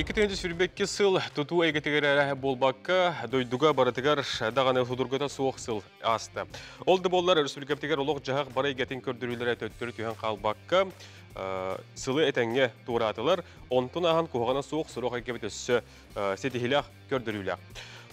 2022 сыл тутуу эйгэтигэр эрэ буолбакка, дойдуга барытыгар даҕаны судургута суох сыл ааста. Ол да буоллар өрөспүүбүлүкэбитигэр олох-дьаһах бары эйгэтин көрдөрүүлэрэ төттөрү түһэн хаалбакка, сылы этэҥҥэ туораатылар. Онтун ааһан куһаҕана суох сорох эйгэбит өссө ситиһилээх көрдөрүүлээх.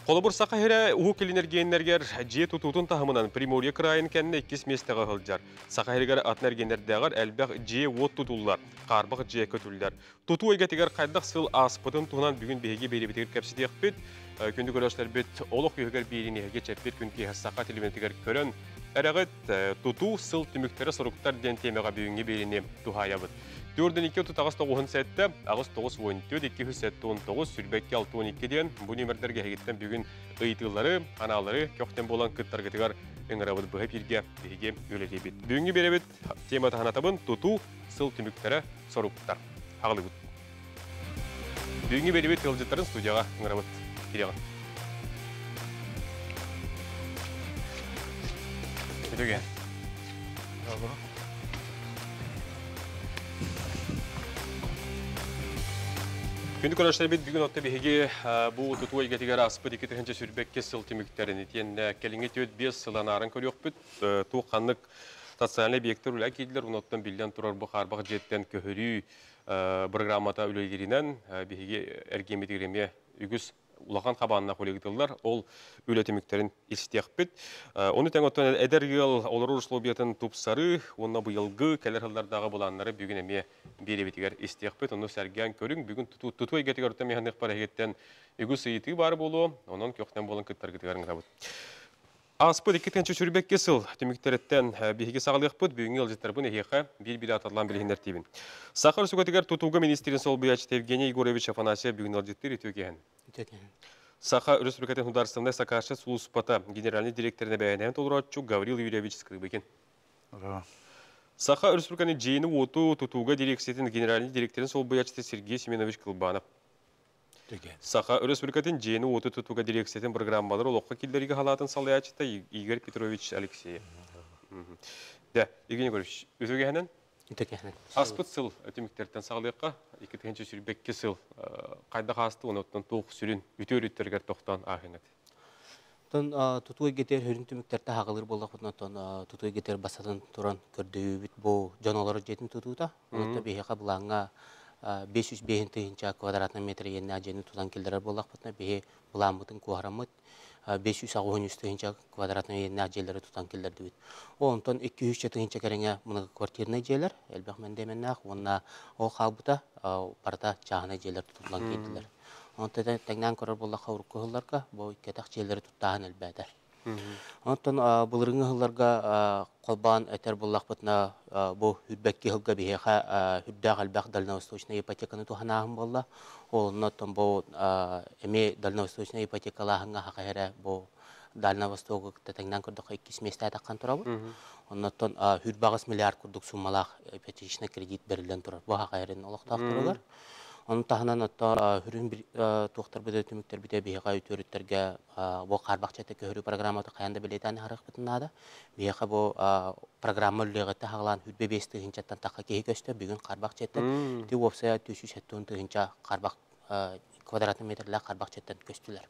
Холобур, Саха сирэ Уһук Илин эргиэннэригэр дьиэ тутуутун таһымынан Приморье кыраайын кэннэ иккис миэстэҕэ сылдьар. Саха сиригэр атын эргиэннэрдээҕэр элбэх дьиэ-уот тутуллар, хаарбах дьиэ көтүллэр. Тутуу эйгэтигэр хайдах сыл ааспытын туһунан бүгүн биһиги биэриибитигэр кэпсэтиэхпит. Күндү көрөөччүлэрбит олох үһүгэр биэриини эһиги чэппит күн киэһэ саха телевидениетигэр көрөн эрэҕит. Тутуу сыл түмүктэрэ соруктар диэн тиэмэҕэ бүгүҥҥү биэриини туһаайабыт. Төрдүн 2 38 9 7, 8 9 14, 2 79, 22 62 диэн бу нүөмэрдэргэ эһигиттэн бүгүн ыйытыылары, анаалары көхтөн буолан кыттаргытыгар ыҥырабыт быһа эфиргэ биһиги үлэлиибит. Бүгүҥҥү биэрэбит тема таһанатабын тутуу сыл түмүктэрэ соруктар. Аҕалыбыт. Бүгүҥҥү биэрэбит ыалдьыттарын студияҕа ыҥырабыт. Кириэҕин. Үтүгэн. Күндү көрөөччүлэрбит бүгүн отто биһиги бу тутуу эйгэтигэр ааспыт 2022 сыл түмүктэрин итиэннэ кэлиҥҥи 4-5 сыл анааран көрүөхпүт. Туох ханнык социальнай объектар үлэ киирдилэр, онуттан биллэн турар бу хаарбах дьиэттэн көһөрүү программата үлэлииринэн биһиги эргиэммитигэр эмиэ үгүс улахан хабааннаах үлэ ыытыллар. Ол үлэ түмүктэрин истиэхпит. Ону тэҥ оттон эдэр ыал олорор условиятын тупсарыы уонна быйылгы кэлэр сыллардааҕы былааннары бүгүн эмиэ биэрэбитигэр истиэхпит. Ону сэргээн көрүҥ. Бүгүн тутуу эйгэтигэр оттон миэхэ эһигиттэн үгүс ыйытыы баар буолуо. Онон көхтөн буолан кыттаргытыгар ыҥырабыт. Ааспыт 2022 сыл түмүктэриттэн биһиги саҕалыахпыт. Бүгүҥҥү ыалдьыттарбын эһиэхэ биир-биир ааталаан билиһиннэртиибин. Саха Өрөспүүбүлүкэтигэр тутууга министрин солбуйааччыта Евгений Егорович Афанасьев бүгүн ыалдьыттыыр үтүө киһин. Үтүө киһин. Саха Өрөспүүбүлүкэтин Судаарыстыбаннай сакаасчыт сулууспата генеральнай директорын эбээһинэһин толорооччу Гаврил Юрьевич Скрыбыкин. Саха Өрөспүүбүлүкэтин дьиэни-уоту тутууга дирекциятын генеральнай директорын солбуйааччыта Сергей Семенович Кылбанов. Саха Өрөспүүбүлүкэтин дьиэни-уоту тутууга дирекциятын программалар олоххо киллэриигэ халаатын салайааччыта Игорь Петрович Алексеев. Дэ, Евгений Егорович, үтүгэһинэн? Үтүгэһинэн. Аспыт сыл түмүктэртэн саҕалыахха, 2022 сыл хайдах аасты, онуттан туох сүрүн үтүө өрүттэригэр тохтоон ааһыҥыт? Тон тутуу эйгэтигэр сүрүн түмүктэртэ хаҕылыыр буоллахпытына, тон тутуу эйгэтигэр бастатан туран көрдөһүүбүт бу дьон олорор дьиэтин тутуута. Онон биһиэхэ былааҥҥа 505 тыһыынча квадратный метр иэннээх дьиэни тутан киллэрэр буоллахпытына, биһи былааммытын куоһараммыт 583 тыһыынча квадратный иэннээх дьиэлэри тутан киллэрдибит. Онтон 200 тыһыынча кэриҥэ многоквартирнай дьиэлэр, элбэх мэндиэмэннээх уонна ол хаалбыта барыта чааһынай дьиэлэр тутуллан киирдилэр. Онтон тэҥнээн көрөр буоллахха урукку сылларга бу кэтэх дьиэлэри туттааһын элбээтэ. Онтон былырыҥҥы сылларга холбоон этэр буоллахпытына бу үрбэкки сылга биһиэхэ үрдээх элбэх дальневосточнай ипотеканы туһанааһын буолла. Ол оннуттан бу эмиэ дальневосточнай ипотекалааһыҥҥа хаха эрэ бу Дальнего Востока кытта тэҥнээн көрдөххө иккис миэстэ турабыт. Оннуттан 108 миллиард курдук суммалаах ипотечный кредит бэриллэн турар. Бу хаха эрин олохтоохторугар. Ону таһынан отто хүрүн туохтарбыт түмүктэрбитэ биһиэхэ үтүөрүттэргэ бу хаарбахчата көһөрүү программата хайан да билиэтаан харахпытын наада. Биһиэхэ бу программа үллэҕитте хаҕалаан 25 тыһыынчаттан тахха киһи көстө бүгүн хаарбахчаттан ти уопсайа 270 тыһыынча харбах квадратный метрлээх харбахчаттан көстүлэр.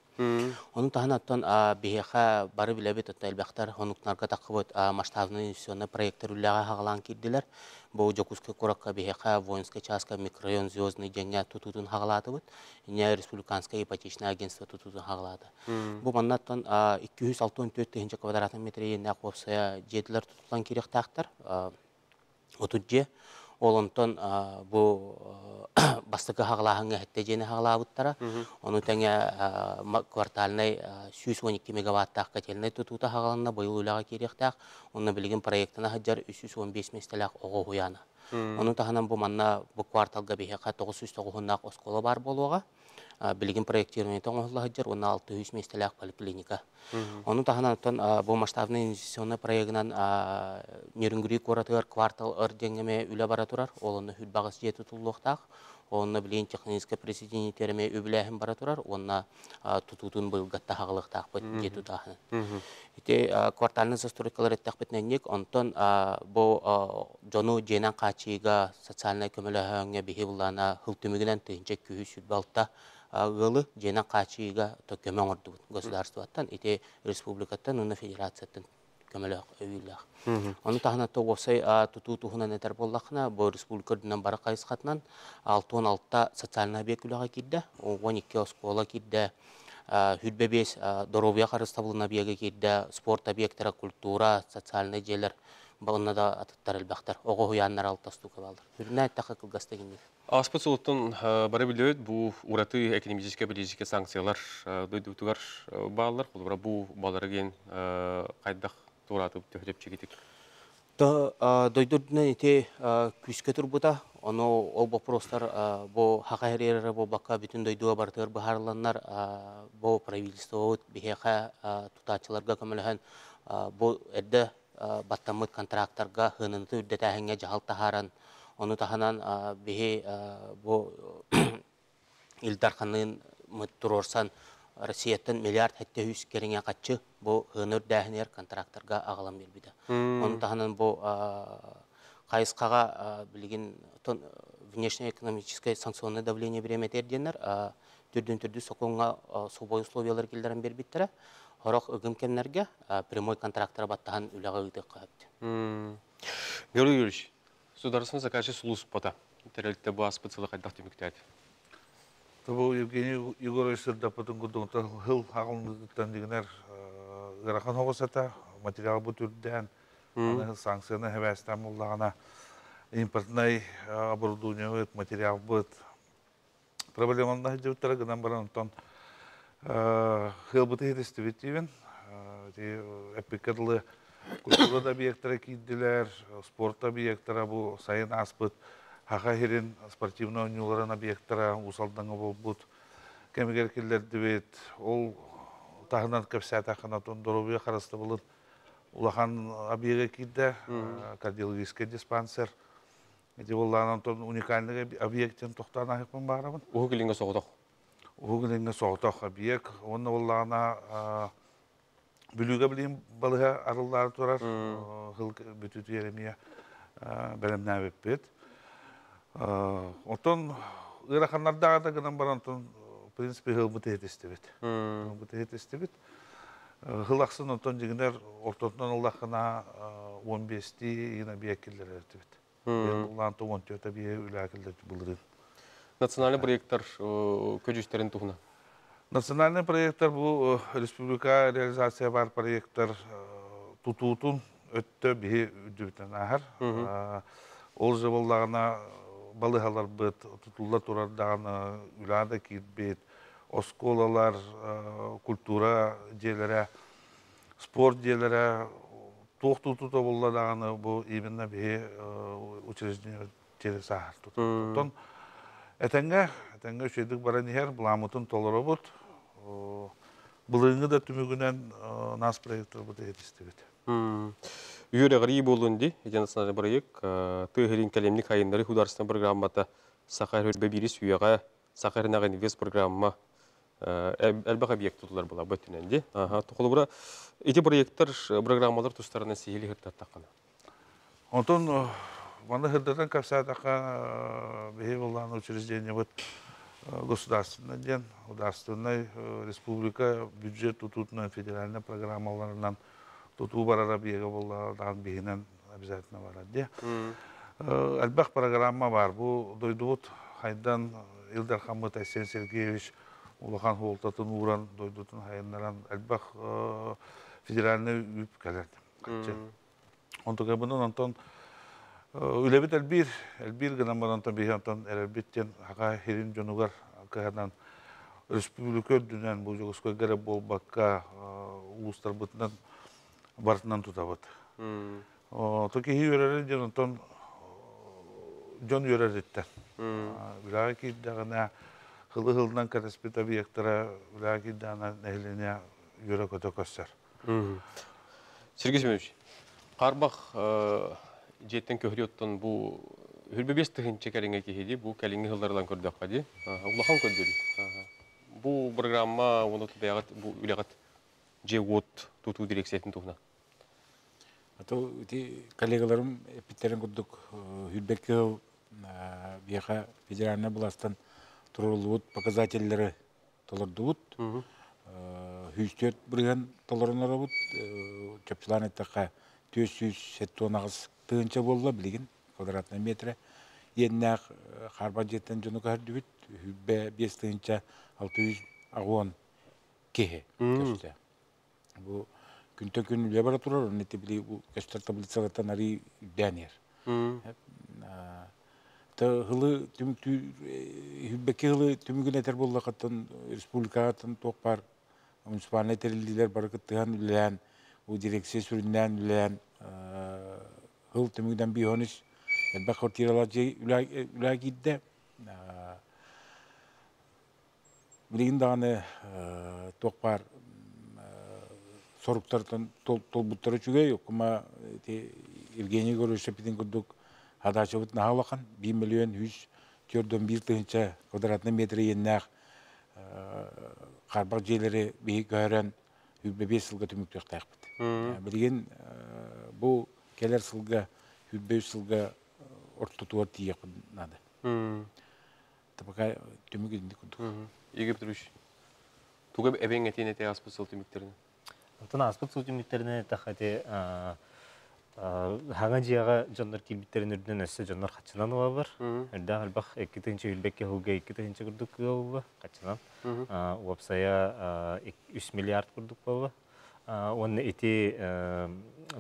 Ону таһынан оттон биһиэхэ бары билэбит оттон элбэхтэр хонуктарга таххыбыт масштабный инвестиционный проекттар үлэҕэ хаҕалаан киирдилэр. Бу Дьокуускай куоракка биһиэхэ воинскай чааска микрорайон Звездный диэҥҥэ тутуутун хаҕалаатыбыт. Инньэ республиканское ипотечное агентство тутуутун хаҕалаата. Бу маннаттан 264 тыһыынча квадратный метр иэннээх уопсайа дьиэтилэр тутуллан киириэхтээхтэр. 30 дьиэ. Ол онтон бу бастакы хаҕалааһыҥҥа сэттэ дьиэни хаҕалаабыттара. Ону тэҥэ квартальнай 112 мегаваттаах котельнай тутуута хаҕаланна, быйыл үлэҕэ киириэхтээх. Онно билигин проектана сылдьар 315 миэстэлээх оҕо уһуйаана. Ону таһынан бу манна бу кварталга биһиэхэ 909 оскуола баар буолуоҕа. Билигин проектированиета оҥоһулла сылдьар уонна 600 миэстэлээх поликлиника. Ону таһынан оттон бу масштабный инвестиционный проегынан Нерюнгри куоратыгар квартал ыр диэҥҥэ эмиэ үлэ бара турар. Ол онно хүрбаҕыс дьиэ тутуллуохтаах. Онно билигин техническэй присоединение эмиэ үбүлээһин бара турар уонна тутуутун быйылгатта хаҕылыктаахпыт дьиэ тутааһын. Ити квартальный застройкалар эттэхпитинэнник, онтон бу дьону дьиэнэн хааччыйыыга социальнай көмөлөһөөҥҥө биһи булаана хыл түмүгүнэн 1226 ыалы дьиэнэн хааччыйыыга көмө оҥордубут государствоттан, ити республикаттан уонна федерацияттан көмөлөөх өйүүлээх. Ону таһынан уопсай тутуу туһунан этэр буоллаххына, бу республика үрдүнэн бары хайысхатынан 66 социальный объект үлэҕэ киирдэ, 12 оскуола киирдэ, 25 доруобуйа харыстабылын объега киирдэ, спорт объектара, культура, социальный дьиэлэр балына да атыттар элбэхтэр. Оҕо уһуйааннар алта штука баалар. Үрүнэ эттэхэ кылгаста гинник. Ааспыт сылыттан бары билэбит, бу ураты экономическай политическай санкциялар дойдутугар бааллар. Холобура бу балары ген хайдах туораатып төһөтөп чигитик. Дойду үрдүнэн ити күүскэ турбута. Ону ол вопростар бу хака хэрерere буолбакка бүтүн дойдуга барытыгар быһаарыланнар, бу правительствобут биһиэхэ тутааччыларга көмөлөһөн бу эрдэ баттаммыт контракттарга хыныныты үрдэтээһиҥҥэ дьаһал таһааран, ону таһынан биһи бу Ил Дарханныын туруорсан Россияттан миллиард 700 кэриҥэ хаччы бу хыны үрдээһинигэр контракттарга аҕалан биэрбитэ. Ону таһынан бу хайысхаҕа билигин внешнеэкономическое санкционное давление бириэмэтигэр диэннэр түрдүн түрдү сокуоҥҥа субой условиялар киллэрэн биэрбиттэрэ. Хорох ыгым кэмнэргэ прямой контракттара баттаһан үлэҕэ ыытыахха сөп. Георгий Юрьевич, Сударственный заказчик сулууспата тэрилтэ бу ааспыт сылы хайдах түмүктээт? Бу Евгений Егорович сырдаппытын курдук хыл хаҕылныттан дигинер ыарахан оҕусата материал бу түрдээн аны санкцияны хэбээстэн буллаҕына импортнай оборудование материалбыт проблемаларына сылдьыбыттара гынан баран онтон хыалбыты хитистибит диибин. Эппиккэ дылы культура да объектара киирдилэр, спорт объектара, бу сайын ааспыт Хаха сирин спортивный оонньууларын объектара Уус Алдаҥҥа буолбут кэмигэр киллэрдибит. Ол таһынан кэпсээтэххинэ, отон доруобуйа харыстабылын улахан объега киирдэ, кардиологический диспансер. Ити буоллаҕына онтон уникальный объектын тохтоон аһыахпын баҕарабын. Уһук Илиҥҥэ соҕотох. Уһук Илиҥҥэ соҕотох объект. Уонна буоллаҕына Бүлүүгэ билигин балыһа арыллаары турар. Хыл бүтүүтүгэр эмиэ бэлэмнээбиппит. Оттон ыараханнардааҕы да гынан баран, онтон в принципе хылбыт иһитистибит. Хылбыт иһитистибит. Хыл ахсын онтон дьиҥинэр ортотунан ыллаххына 15-тии игин объект киллэрэр этибит. Улаан 14 объект үлэ киллэрдик былырыын. Национальный проекттар көдьүүстэрин туһунан. Национальный проекттар бу республика реализация бар проекттар тутуутун өттө биһи үрдүбүтүнэн ааһар. Ол же буоллаҕына балыһаларбыт тутулла турар даҕаны үлэҕэ да киирбит, оскуолалар, культура дьиэлэрэ, спорт дьиэлэрэ туох тутуута буолла даҕаны бу именно биһи учреждение через ааһар тутуу. Оттон этэҥҥэ, этэҥҥэ үчүгэйдик баран иһэр, былааммытын толоробут. Былырыыҥҥы да түмүгүнэн нас проекторбут иһитистибит. Үөрэҕирии буоллун дии, ити национальный проект тыа сирин кэлимник хайыннары художественная программата Саха өрбө биирис үйэҕэ Саха сиринээҕи инвест программа элбэх объект тутулар була бөттүнэн ди. Холобура ити проекттар программалар тустарынан сиһили хырдаттаххына. Онтон манна хырдатан кэпсээтэххэ, биһи буоллаан учреждениебыт государственный диэн, государственный республика бюджет тутуутунан федеральный программаларынан тутуу барар объега буоллаҕа биһинэн обязательно барар диэ. Элбэх программа бар. Бу дойдубут хайдан Ил Дархаммыт Айсен Сергеевич улахан суолтатын ууран дойдутун хайыннаран элбэх федеральный үп кэлэр. Онтукабынан онтон үлэбит элбиир, элбиир гынан баран онтон биһи онтон эрэлбит диэн хака хирин дьонугар кыһанан республика үрдүнэн бу Дьокуускайга эрэ буолбакка улуустарбытынан барытынан тутабыт. То киһи үөрэрэ диэн онтон дьон үөрэриттэн. Үлэҕэ киирдэҕинэ хылы хылынан кэтэспит объектара үлэҕэ киирдэҕинэ нэһилиэнньэ үөрэ-көтө көрсөр. Сергей Семенович, Харбах дьиэттэн көһөрү оттон бу 25 тыһыынча кэриҥэ киһи дии, бу кэлиҥҥи сылларынан көрдөххө дии. Улахан көрдөрүү. Бу программа уонна бэйэҕит бу үлэҕит дьиэ-уот тутуу дирекциятын туһунан. Ато ити коллегаларым эппиттерин курдук хүрбэкки сыл биэхэ федеральнай былаастан туруллубут показателлери толордубут. 104 бырыһан толорон оробут. Чопчулаан эттэххэ 478 тыһыынча буолла билигин квадратный метрэ. Иэннээх хаарбах дьиэттэн дьону көһөрдүбүт. 5 тыһыынча 660 киһи көстө. Бу күнтэн күн үлэ бара турар, онно били көстөр таблицалартан арыы үрдээн иһэр. Хылы түмүктүүр хүрбэкки хылы түмүгүн этэр буоллахыттан республикаҕа туох баар муниципальнай тэриллиилэр бары кыттыһан үлэлээн, бу дирекция сүрүннээн үлэлээн хыл түмүгүнэн биһонис элбэх квартиралар үлэ киирдэ. Билигин даҕаны туох баар соруктартан толбуттара үчүгэй. Окума ити Евгений Егорович эппитин курдук хадаачыбыт наһаа улахан 1 миллион 141 тыһыынча квадратный метр иэннээх хаарбах дьиэлэри биһиги көһөрөн 25 сылга түмүктүөхтээхпит. Билигин бу кэлэр сылга 23 сылга ортотугар тиийиэхпит наада. Пока түмүк инник курдук. Игорь Петрович, туга эбэҥ этиэн этэ ааспыт сыл түмүктэринэн? Онтон ааспыт сыл түмүктэринэн эттэххэ ити хаҥа дьиэҕэ дьоннор киирбиттэрин үрдүнэн өссө дьоннор хаччынан ылаллар. Үрдээх элбэх 2 тыһыынча үүрбэккэ сылга 2 тыһыынча курдук ыалла хаччынан. Уопсайа 3 миллиард курдук буолла. Уонна ити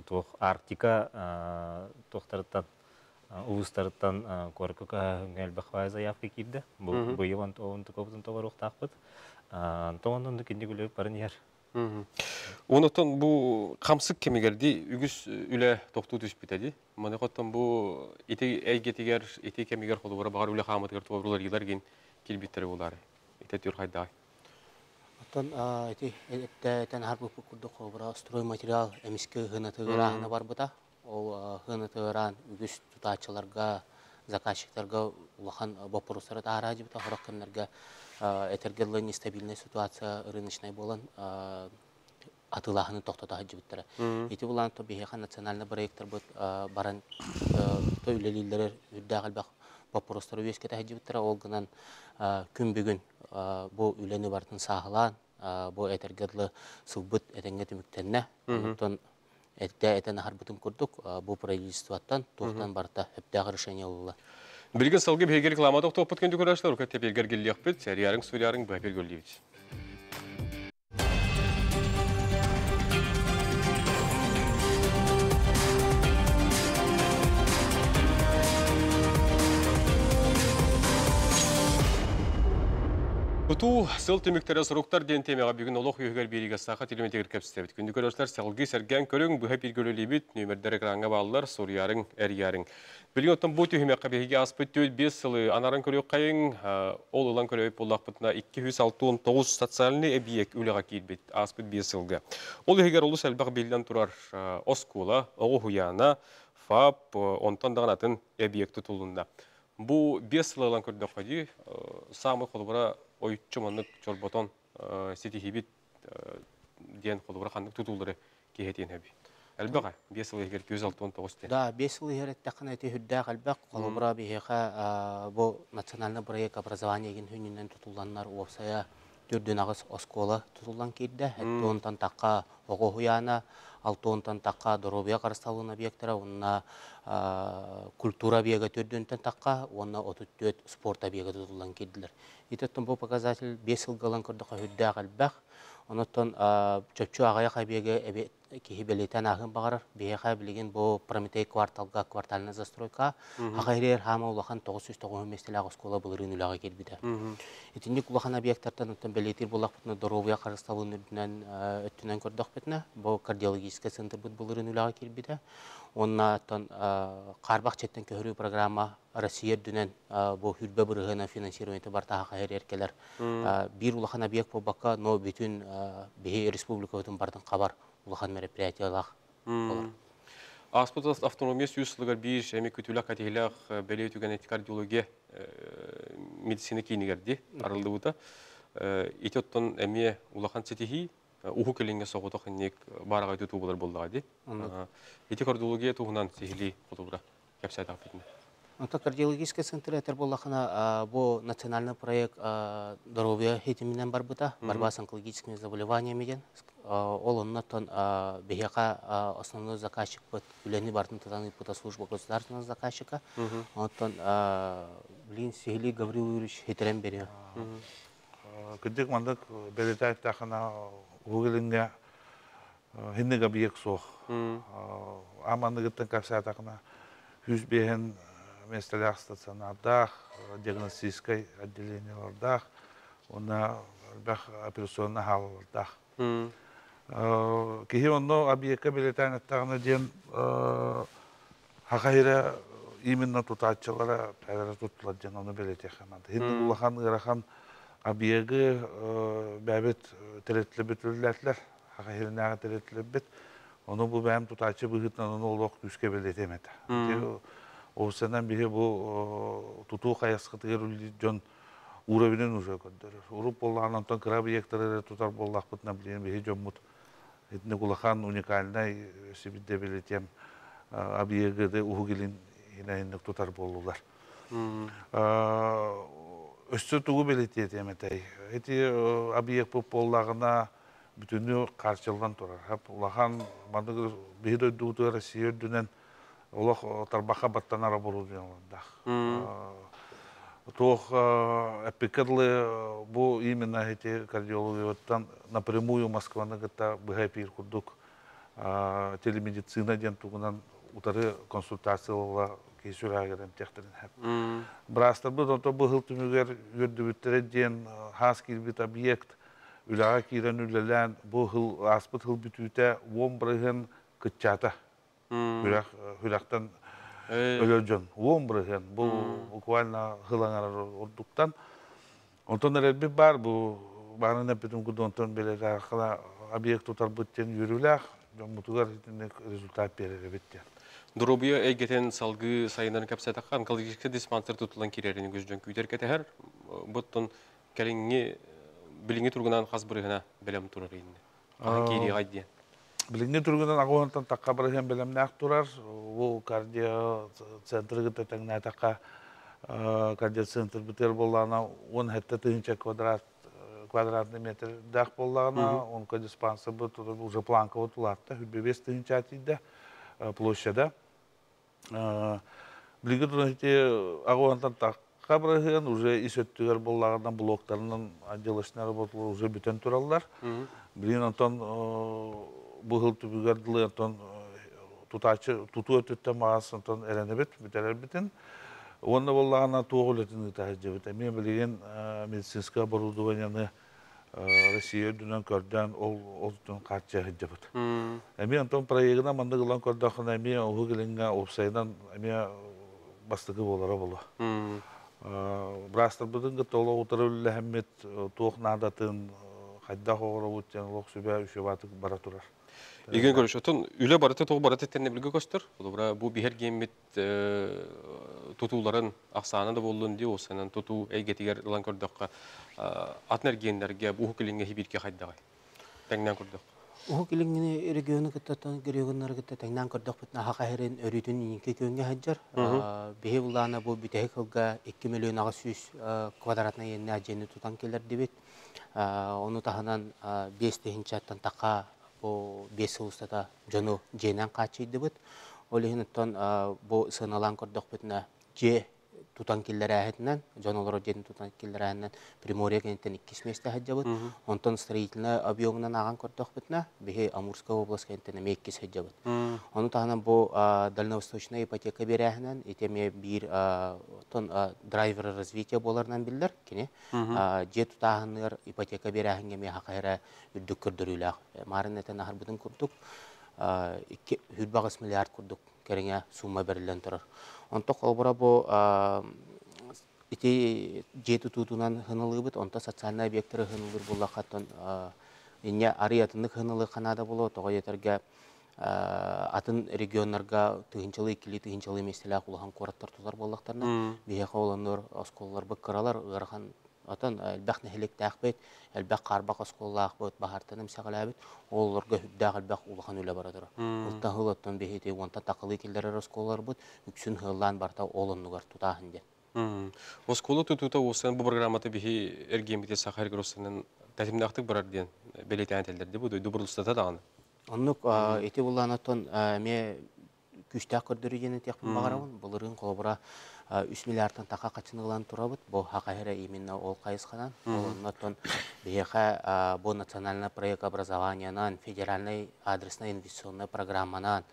туох Арктика туохтарыттан улуустарыттан куоракка көһөһүҥҥэ элбэх баай заявка киирдэ. Бу быйыл онтукабытын толоруохтаахпыт. Онтон оннук кинди үлэ баран иһэр. Онотон бу хамсык кэмигэр ди үгүс үлэ тохтуу түспүтэ ди. Маны хоттон бу ити эйгетигэр, ити кэмигэр холобура баҕар үлэ хаамытыгар туорулар илар гин килбиттери булары. Ите түр хайдаай. Оттон ити этэн харбыппыт курдук холобура стройматериал эмиске хынатыгыраахына барбыта. Ол хынатыгыраан үгүс тутааччыларга, заказчиктарга улахан боппуруостары таһаараа дьибитэ хорох кэмнэргэ этэргэ дылы нестабильная ситуация рыночнай буолан атыылааһыны тохтото сылдьыбыттара. Ити булаан то биһиэхэ национальный проекттарбыт баран то үлэлииллэрэр үрдээх элбэх боппуруостары үөскэтэ сылдьыбыттара. Ол гынан күн бүгүн бу үлэни барытын сааһылаан бу этэргэ дылы сылбыт этэҥҥэ түмүктэннэ. Онтон этэ этэн аһарбытым курдук бу правительствоттан туохтан барыта сөптөөх решение ылылла. Билигин салгы биһиги реклама тохтоппут күндү көрөөччүлэр, урукка тепергер келлиэхпит, сэрийарыҥ, суруйарыҥ, быһа көллүүбүт. Тутуу сыл түмүктэрэ соруктар диэн темаҕа бүгүн олох үөһүгэр биэриигэ саха телеметигэр кэпсэтэбит. Күндү көрөөччүлэр, салгыы сэргээн көрүҥ, быһа бииргэ нүөмэрдэр экраҥҥа бааллар, суруйарыҥ, эрийэрин. Билигин оттон бу түһүмэххэ биһиги ааспыт 4-5 сылы анаран көрүөххэйиҥ, ол ылан көрөбүт буоллахпытына 269 социальный эбийиэк үлэҕэ киирбит ааспыт 5 сылга. Ол иһигэр олус элбэх биллэн турар оскуола, оҕо уһуйаана, ФАП, онтон даҕаны атын эбийиэк тутулунна. Бу 5 сыл ылан көрдөххө дии, саамай холобура ойуччу маннык чорботон ситиһиибит диэн холобура ханнык тутуулары киһитиэн хэби. Элбэх 5 сыл иһигэр 269 диэн. Да, 5 сыл иһигэр эттэххинэ ити үрдээх элбэх. Холобура биһиэхэ бу национальный проект образования егин хүнүнэн тутулланнар уопсайа түрдүн аҕыс оскуола тутуллан киирдэ. Онтон тахха оҕо уһуйаана, алтонтон тахха доруобуйа харыстабылын объектара, уонна культура объега түрдүнтэн тахха, уонна 34 спорт объега тутуллан киирдилэр. Итеттон бу показатель 5 сылга ылан көрдөххө үрдээх элбэх. Онуттан чөпчү аҕыйах объега киһи бэлиэтэн ааһын баҕарар. Биһиэхэ билигин бу Прометей кварталга квартальная застройка Хахайрер хаама улахан 909 миэстэлээх оскуола былырыын үлэҕэ киирбитэ. Итинник улахан объекттартан оттон бэлиэтиир буоллахпытына доруобуйа харыстабылын үрдүнэн өттүнэн көрдөхпүтүнэ бу кардиологическай центрбыт былырыын үлэҕэ киирбитэ. Уонна оттон хаарбах четтен көһөрүү программа Россия үрдүнэн бу хүрбэ бырыһына финансирование барта хахайрер келер. Бир улахан объект буолбакка, но бүтүн биһи республикабытын бартын хабар улахан мероприятиялаах болар. Ааспыт автономия 100 сылыгар биир эми күтүлэх катиһилээх бэлиэ түгэн кардиология медицина киинигэр ди арыллыбыта. Ити оттон эмиэ улахан ситиһии уһук илиҥҥэ соҕотох инник баараҕай тутуу буолар буоллаҕа дии. Ити кардиология туһунан сиһилии холобура кэпсээтэхпитинэ. Онто кардиологическай центр этэр буоллахына, бу национальный проект здоровья хитиминэн барбыта, борьба с онкологическими заболеваниями диэн. Ол оннотон биһиэхэ основной заказчикпыт үлэни бартын тутан ыыппыта служба государственного заказчика. Оттон блин сиһилии Гаврил Юрьевич хитирэн бериэ. Кырдьык маннык бэлиэтээттэххинэ Уһук Илиҥҥэ хинник объект суох. Аманныгыттан кэпсээтэххинэ 105 миэстэлээх стационардаах, диагностическай отделениелардаах уонна элбэх операционнай хаалалардаах. Киһи онно объекка бэлиэтээн эттэҕинэ диэн Хахайра именно тутааччылара бээлэрэ туттулар диэн ону бэлиэтиэххэ наада. Хинник улахан ыарахан объегы бэйэбит тэрилтэлэрбит үлэлээтилэр. Хахайрынааҕы тэрилтэлэрбит. Ону бу бэйэм тутааччы быһыытынан ону олох күүскэ бэлиэтиэм этэ. Офисынан биһи бу тутуу хайысхатыгар үлэлиир дьон уровенын уже көрдөрөр. Урут буоллаҕына онтон кыра объектары эрэ тутар буоллахпытына билигин биһи дьоммут итинник улахан уникальнай сибиддэбилитиэм объегы Уһук Илин иһинэн тутар буоллулар. Өссө тугу бэлиэтиэм этэй? Ити объекпыт буоллаҕына бүтүннүү харчыллан турар. Улахан маннык биһи дойдубутугар Россия үрдүнэн олох тарбахха баттанар оборудованиелардаах. Туох эппиккэ дылы бу именно эти кардиологияттан напрямую Москваны кытта быһа эпиир курдук телемедицина диэн тугунан утары консультациялала киһи сүрэҕигэр эмтиэхтэрин сөп. Быраастарбыт онто бу сыл түмүгэр үөрдүбүттэрэ диэн хаас киирбит объект үлэҕэ киирэн үлэлээн бу сыл ааспыт сыл бүтүүтэ 10% кыччаата. Хүрэх хүрэхтэн өлөр дьон 10% бу буквально сыл аҥарар ордуктан. Онтон эрэлбит баар бу баарын эппитим курдук онтон билэлээххэ объект тутарбыт диэн үөрүүлээх дьоммутугар итинник результат биэрэр эбит диэн. Доруобуйа эйгэтин салгыы сайыннарын кэпсээтэххэ, онкологическай диспансер тутуллан киирэрин үгүс дьон күүтэр кэтэһэр. Буттун кэлиҥҥи билиҥҥи туругунан хас бырыһына бэлэм турар инни? Хаһан киириэҕэй диэн. Билиҥҥи туругунан аҕыһынтан тахха бырыһыан бэлэмнээх турар. Бу кардио центры кытта тэҥнээтэххэ кардиоцентрбытыгар буоллаҕына 17 тыһыынча квадрат квадратный метрдээх буоллаҕына, онкодиспансербыт уже планкабыт улаатта, 25 тыһыынча тиийдэ площада. Билиҥҥи туран ити аҕыһынтан тахха бырыһыан уже ис өттүгэр буоллаҕына блоктарынан отделочная работалар уже бүтэн тураллар. Билигин онтон бу сыл түбүгэр дылы онтон тутааччы тутуу өттүттэн маас онтон эрэнэбит бүтэрэрбитин. Уонна буоллаҕына туох үлэтин ыыта сылдьабыт. Эмиэ билигин медицинское оборудованиены Россия үрдүнэн көрдөөн ол ол хааччыйа сылдьабыт. Эмиэ онтон проегынан маннык ылан көрдөххүнэ эмиэ Уһук Илиҥҥэ уопсайынан эмиэ бастакы буолара буолуо. Быраастарбытын кытта олох утары үлэлэһэммит туох наадатын хайдах оҥоробут диэн олох сүбэ үчүгэй бара турар. Игин көрүш, отон үлэ барыта тоҕо барыта тэннэбилгэ көстөр. Холобура бу биһэргиэммит тутууларын ахсаана да буоллун дии, уопсайынан тутуу эйгэтигэр ылан көрдөххө, атын эргиэннэргэ бу Уһук Илиҥҥэ хибииргэ хайдаҕай? Тэҥнээн көрдөххө. Уһук Илиҥҥини региону кытта регионнары кытта тэҥнээн көрдөхпүтүнэ аһа хаһырын өрүүтүн инники күөҥҥэ сылдьар. Биһи булаана бу бүтэһик сылга 2 миллион 800 квадратнай иэннээх дьиэни тутан кэлэрдибит. Ону таһынан 5 тыһыынчаттан тахха бу 5 сыл устата дьону дьиэнэн хааччыйдыбыт. Ол иһин оттон бу сыаналаан көрдөхпүтүнэ дьиэ тутан киллэрээһитинэн, дьон олорор дьиэтин тутан киллэрээһинэн Приморье кэнниттэн иккис миэстэ сылдьабыт. Онтон строительнай объемунан ааҕан көрдөхпүтүнэ, биһи Амурская область кэнниттэн эмиэ иккис сылдьабыт. Ону таһынан бу дальневосточная ипотека биэрээһинэн ити эмиэ биир оттон драйвер развития буоларынан биллэр кини. Дьиэ тутааһыныгар ипотека биэрээһиҥҥэ эмиэ хахайра үрдүк көрдөрүүлээх. Маарын этэн аһарбытын курдук, 2,8 миллиард курдук кэриҥэ сумма бэриллэн турар. Онто холобура бу ити дьиэ тутуутунан хынылыыбыт, онто социальнай объектары хынылыыр буоллахха, оттон инньэ арыйатыннык хынылыы ханаада буолуо, тоҕо диэтэргэ Атын регионнарга тыһыынчалыы, иккилии тыһыынчалыы миэстэлээх улахан куораттар тутар буоллахтарына, биһиэхэ олоннор оскуолаларбыт кыралар, ыарахан отон элбэх нэһилиэктээхпит, элбэх хаарбах оскуолалаахпыт, баһаартан эмсэҕэлээбит, олорго үрдээх элбэх улахан үлэ бара турар. Ылтан хыл оттон биһити уонтан тақылыы киллэрэр оскуолаларбыт үксүн хыыллаан барта ол оннугар тутааһын диэн. Оскуола тутуута уосан бу программата биһи эргиэммити Саха Эргросынан тэтимнээхтик барар диэн бэлиэтээн этэллэр бу дойду бурулустата даҕаны. Оннук ити буллаан оттон эмиэ күүстээх көрдөрүү диэн этиэхпин баҕарабын. Былырыын холобура 3 миллиардтан таха хаччыны ылан турабыт. Бу хахаһыра именно ол хайысханан. Ол оннуттан биһиэхэ бу национальный проект образованиянан, федеральный адресная инвестиционная программанан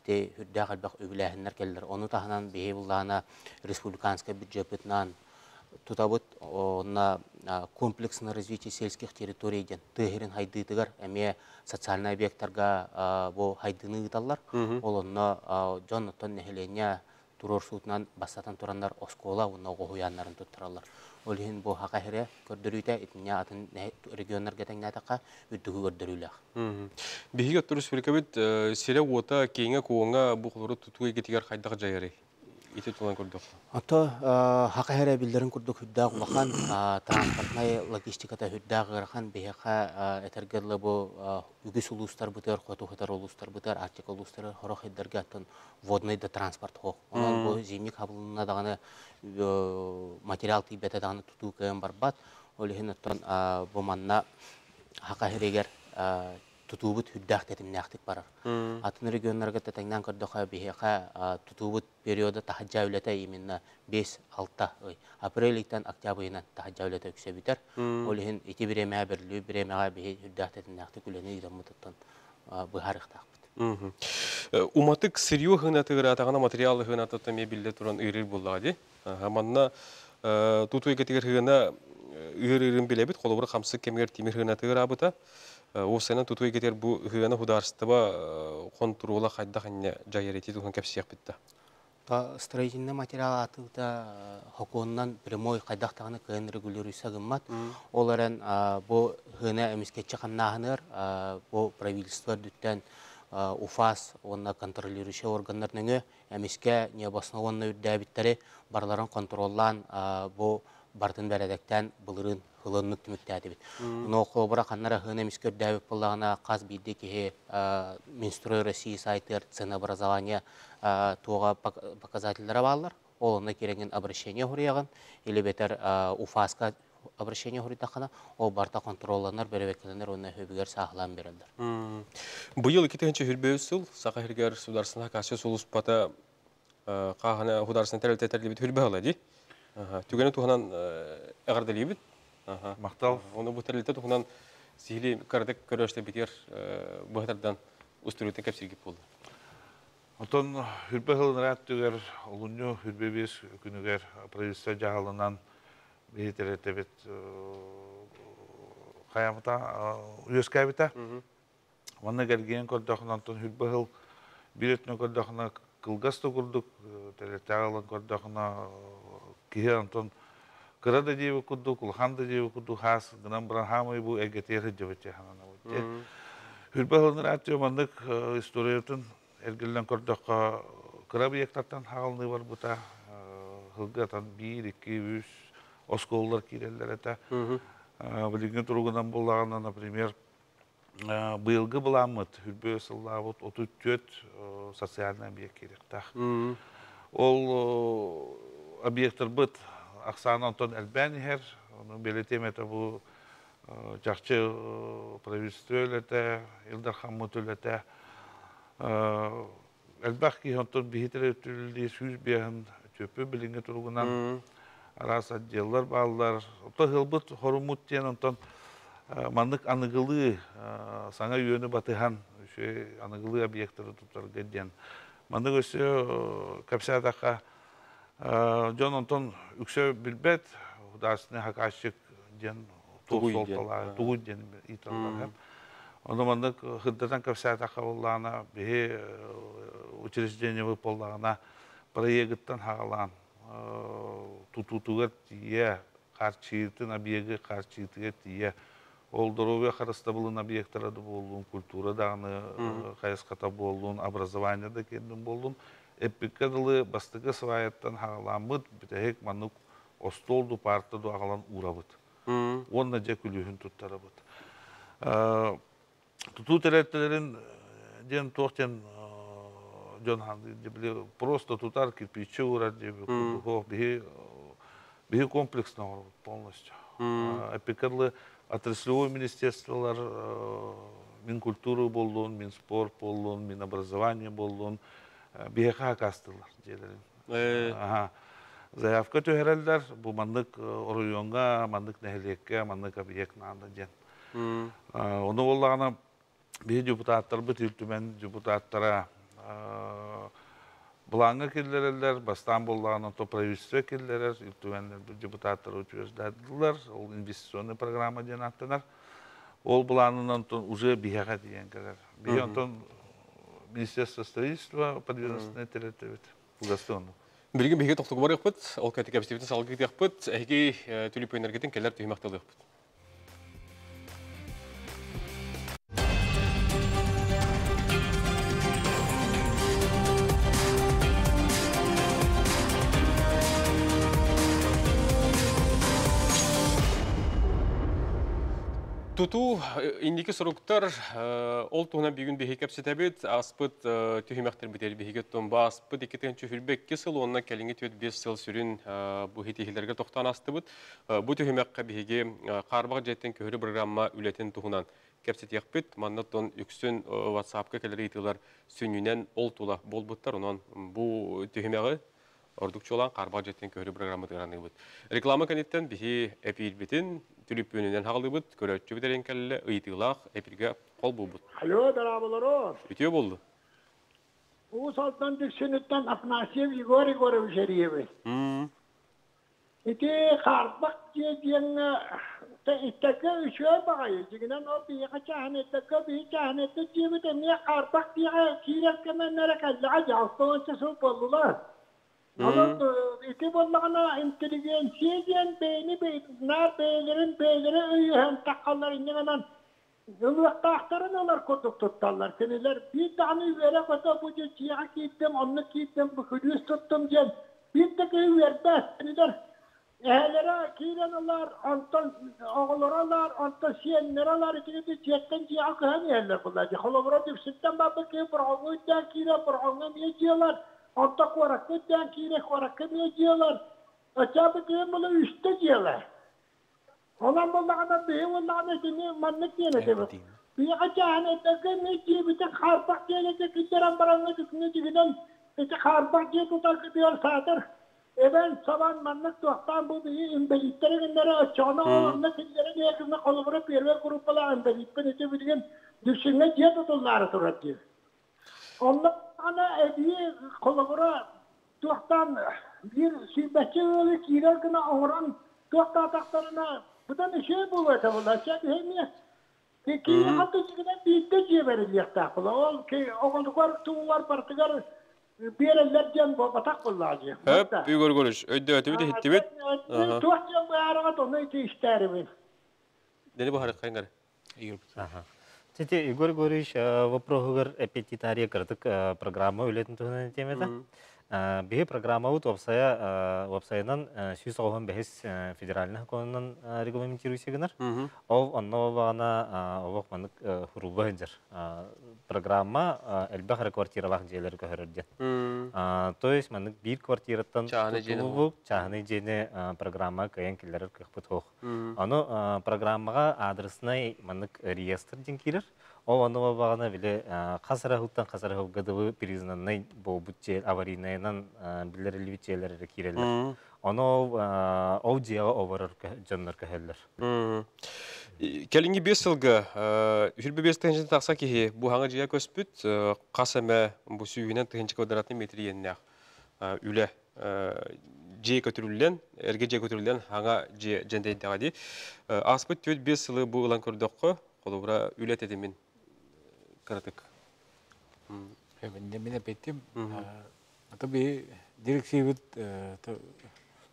ити үрдээх элбэх үбүлээһиннэр келлер. Ону таһынан биһи буллаана республиканскай бюджеппытынан тутабыт, онна комплексное развитие сельских территорий диэн тыаһырын хайдыытыгар эмиэ социальный объекттарга бу хайдыны ыыталлар. Ол онно дьон оттон нэһилиэнньэ туруор суутунан бастатан тураннар оскуола уонна оҕоһуйааннарын туттараллар. Ол иһин бу хака хире көрдөрүүтэ итинне атын регионнарга тэҥнээтахха үрдүгү көрдөрүүлээх. Биһиги оттор республикабыт сире уота киэҥэ куоҥа бу холору тутуу эйгэтигэр хайдах дьайарый? Ити тулан көрдөх. Ото хака хире биллерин курдук үрдээх улахан транспортнай логистиката үрдээх ыарахан биһиэхэ этэргэ бу үгүс улуустар бытыар, хоту хытар улуустар бытыар, Арктика улуустары хорох хиддерге аттан водный да транспорт хоох. Онон бу зимник хабылына даҕаны материал тиийбэтэ даҕаны тутуу кыайан барбат. Ол иһин оттон бу манна хака хиригэр тутуубут үрдээх тэтимнээхтик барар. Атын регионнарга тэтэҥнээн көрдөхө биһиэхэ тутуубут периода таһаджа үлэтэ именно 5-6 ый. Апрель ыйтан октябрь ыйынан таһаджа үлэтэ үксэбитер. Ол иһин ити биремэҕэ берлүү биремэҕэ биһи үрдээх тэтимнээхтик үлэни ыытаммытыттан быһаарыахтаахпыт. Уматык сырье хынатыгыратаҕына материал хынатыттан эмиэ биллэ туран ыырыр буоллаҕа дии. Манна тутуу эйгэтигэр хына ыыр-ыырын билэбит, холобура хамсык кэмигэр тимир хынатыгыраабыта. Уопсайынан тутуу эйгэтигэр бу хына худаарыстыба хонтуруола хайдах инне дьайар ити туһун кэпсиэхпит да. Строительный материал атыыта хокуоннан прямой хайдах даҕаны кыайан регулируйса гыммат. Ол эрэн бу хына эмискеччи хамнааһыныар бу правительство үрдүттэн УФАС уонна контролирующий органнар нөҥүө эмиске необоснованно үрдээбиттэри барыларын контроллаан бу бартын бэрэдэктэн былырыын хылыннык түмүктээдибит. Но холобура ханнара хына эмиске үрдээбит буоллаҕына хас биирдии киһи Минстрой России сайтыгар ценообразование туоға показательдара бааллар. Ол онно кирэҥин обращение хуруйаҕын или бетер УФАСка обращение хуруйдаххына ол барта контролланар, бэрэбэккэлэнэр уонна хөбүгэр саахалаан береллер. Быйыл 2023 сыл Саха сиригэр сударсына касса сулуспата қағана хударсына тәрелтетерлибит хүрбе хала ди. Түгені туһунан эҕэрдэлиибит. Махтал. Оны бу тәрелте туһунан сихили кардык көрөштө битер быһатардан устуруутун кэпсиргип болду. Отон хүрбе хылын түгер олунню хүрбе бес күнүгер правительство жаалынан биһитеретебит хаямыта үөскәбитэ. Манна кэргиэн көрдөхүнэ онтон хүрбе хыл бир өтүнө көрдөхүнэ кылгас да курдук тэлэтээҕилан көрдөхүнэ киһи онтон кыра да диэби курдук улахан да диэби курдук хаас гынан баран хаамай бу эргэтиэр сылдьыбыт ханана Хүрбе хылын радио маннык историятын эргиллэн көрдөххө кыра объектартан хаалны барбыта хылгатан биир, икки, үс оскуолалар киирэллэр этэ. Билигин туругунан буллаҕына, например, быйылгы былааммыт хүрбө сыллаабыт 34 социальный объект киириэхтээх. Ол объекттарбыт ахсаана онтон элбээн иһэр, ону бэлиэтиэм этэ бу чахчы правительство үлэтэ, Ил Дархаммыт үлэтэ, элбэх киһи онтон биһитер өттүллии 105 чөпү билиҥҥи туругунан араас отделлар бааллар. Ото хылбыт хорумут диэн онтон маннык аныгылыы саҥа үйөнү батыһан аныгылыы объекттары тутарга диэн. Маннык өссө кэпсээтахха дьон онтон үксэ билбэт художественный заказчик диэн тугуй диэн ыйталлар. Ону маннык хырдатан кэпсээтахха буоллаҕына биһи учреждение буоллаҕына проегыттан хаалаан тутуутугар тиийэ харчыытын объегы харчыытыгар тиийэ. Ол доруобуйа харыстабылын объектара да буоллун, культура даҕаны хайысхата буоллун, образование да киэнин буоллун, эппиккэ дылы бастакы сваяттан хаҕаламмыт бүтэһик маннык остуол ду парта ду аҕалан уурабыт. Уонна дьэ күлүүһүн туттарабыт. Тутуу тэрилтэлэрин диэн туох диэн дьон просто тутар кирпичи уурар диэбит курдук биһи биһи комплексно оҥоробут полностью. Эппиккэ дылы отраслевой министерстволар Минкультура буоллун, Минспорт буоллун, Минобразование буоллун биһиэхэ акаастыыллар дьиэлэрин. Заявка түһэрэллэр, бу маннык оройуоҥҥа, маннык нэһилиэккэ, маннык объект наада диэн. Ону буоллаҕына биһи депутаттарбыт Ил Түмэн депутаттара былааҥҥа киллэрэллэр, бастаан буоллаҕына то правительство киллэрэр, Ил Түмэн депутаттара утверждадылар, ол инвестиционный программа диэн ааттанар. Ол былаанынан уже биһиэхэ тиийэн кэлэр. Биһи онтон Министерство строительства подведомственное тэрилтэбит. Угастыонну. Билигин биһиги тохтугу барыахпыт, ол кэнники кэпсэтиибитин салгыы ыытыахпыт, эһиги түлүпүөннэргитин кэлэр түһүмэхтэ ылыахпыт. Тутуу инники соруктар ол туһунан бүгүн биһиги кэпсэтэбит. Ааспыт түһүмэхтэрбитигэр биһиги оттон бааспыт 2022 сыл уонна кэлиҥҥи 4-5 сыл сүрүн бу хитиһилэргэ тохтоон астыбыт. Бу түһүмэххэ биһиги хаарбах дьиэттэн көһөрүү программа үлэтин туһунан кэпсэтиэхпит. Манна оттон үксүн WhatsApp-ка кэлэр ыйытыылар сүнньүнэн ол тула буолбуттар. Онон бу түһүмэҕи ордук чуолаан хаарбах дьиэттэн көһөрүү программатыгар аныыбыт. Реклама кэнниттэн биһи эпиирбитин түлүпүөнүнэн хаҕалыыбыт, көрөөччүбүт эрэн кэллэ ыйытыылаах эпиргэ холбуубут. Алло, дорооболоро. Үтүө буолду. Уус Алдан Дүксүнүттэн Афанасьев Егор Егорович эрийэбин. Ити хаарбах дьиэ диэҥҥэ иттэргэ үчүгэй баҕайы. Дьиҥинэн ол биһиэхэ чааһынайдарга биһи чааһынайдар дьиэбит эмиэ хаарбах дьиэҕэ киирэр кэмэннэрэ кэллэҕэ дьэ 60 сыл буоллулар. Онон ити буоллаҕына интеллигенция диэн бэйэни наар бэйэлэрин бэйэлэрэ өйөһөн таххаллар инньэ гынан ылыахтаахтарын ылар курдук тутталлар. Кинилэр биир даҕаны үөрэ-көтө бу дьиэҕэ киирдим, онно киирдим, бу күлүүс туттум диэн биир да киһи үөрбэт. Кинилэр эһэлэрэ киирэн ылар, онтон оҕолоро ылар, онтон сиэннэрэ ылар, итини дьиэттэн дьиэҕэ көһөн иһэллэр буолла. Холобура, Дүпсүнтэн барбыт киһи Бороҕоҥҥо үрдээн киирэн, Бороҕоҥҥо эмиэ дьиэ ылар, онтон куоракка үрдээн киирэн, куоракка эмиэ дьиэ ылар. Оччоҕо киһи була үстэ дьиэ ылар. Онон буоллаҕына биһи буоллаҕына итини маннык диэн этэбит. Биһиэхэ чааһынайдарга эмиэ дьиэбитин хаарбах дьиэлэргэ киллэрэн бараҥҥыт итини дьигинэн ити хаарбах дьиэ тутаргытыгар саатар эбэн сабан маннык туохтаан бу биһи инбэлииттэр гыннара оччоҕуна ол онно киллэрэн иһэргинэ холобура первый группалаах инбэлииппин ити билигин Дүпсүҥҥэ дьиэ тутуллаары турар диир. Онно эбии холобура туохтаан биир сүүрбэччэ ыалы киирэр гына оҥорон туохтаатахтарына быдан үчүгэй буолуо этэ буолла. Чэ биһи эмиэ киһи хатта дьигинэн биирдэ дьиэ бэриллиэхтээх буолла. Ол оҕолугар тугугар барытыгар биэрэллэр диэн буолбатах буоллаҕа дии. Хөп, Егор Егорович, өйдөөтүбүт, иһиттибит. Туох диэн быһаарыҕыт, ону ити истээрибин. Дени быһаарыаххайын Кстати, Егор Егорович вопроһугар эппиэттии кыратык программа үлэтин туһунан этиэм этэ. Биһи программабыт уопсайа уопсайынан 195 федеральный законунан регламентируйся гынар. Ол онно буоллаҕына олох маннык хуруба сылдьар. Программа элбэх эрэ квартиралаах дьиэлэри көһөрөр диэн. То есть маннык биир квартираттан тутулубук чааһынай дьиэни программа кыайан киллэрэр кыахпыт суох. Ону программаҕа адреснай маннык реестр диэн киирэр. Ол ону буолбаҕына били хас эрэ сылтан хас эрэ сылга дылы признаннай буолбут дьиэ аварийнайынан биллэриллибит дьиэлэр эрэ киирэллэр. Ону ол дьиэҕэ олорор дьоннор көһөллөр. Кэлиҥҥи 5 сылга 25 тыһыынча тахса киһи бу хаҥа дьиэ көспүт, хас эмэ бу сүүһүнэн тыһыынча квадратный метр иэннээх үлэ дьиэ көтүрүллэн, эргэ дьиэ көтүрүллэн хаҥа дьиэ дьэндэйдэҕэ дии. Ааспыт 4-5 сылы бу ылан көрдөххө, холобура үлэ тэтимин кыратык. Мин эппиттим. Ата би директивит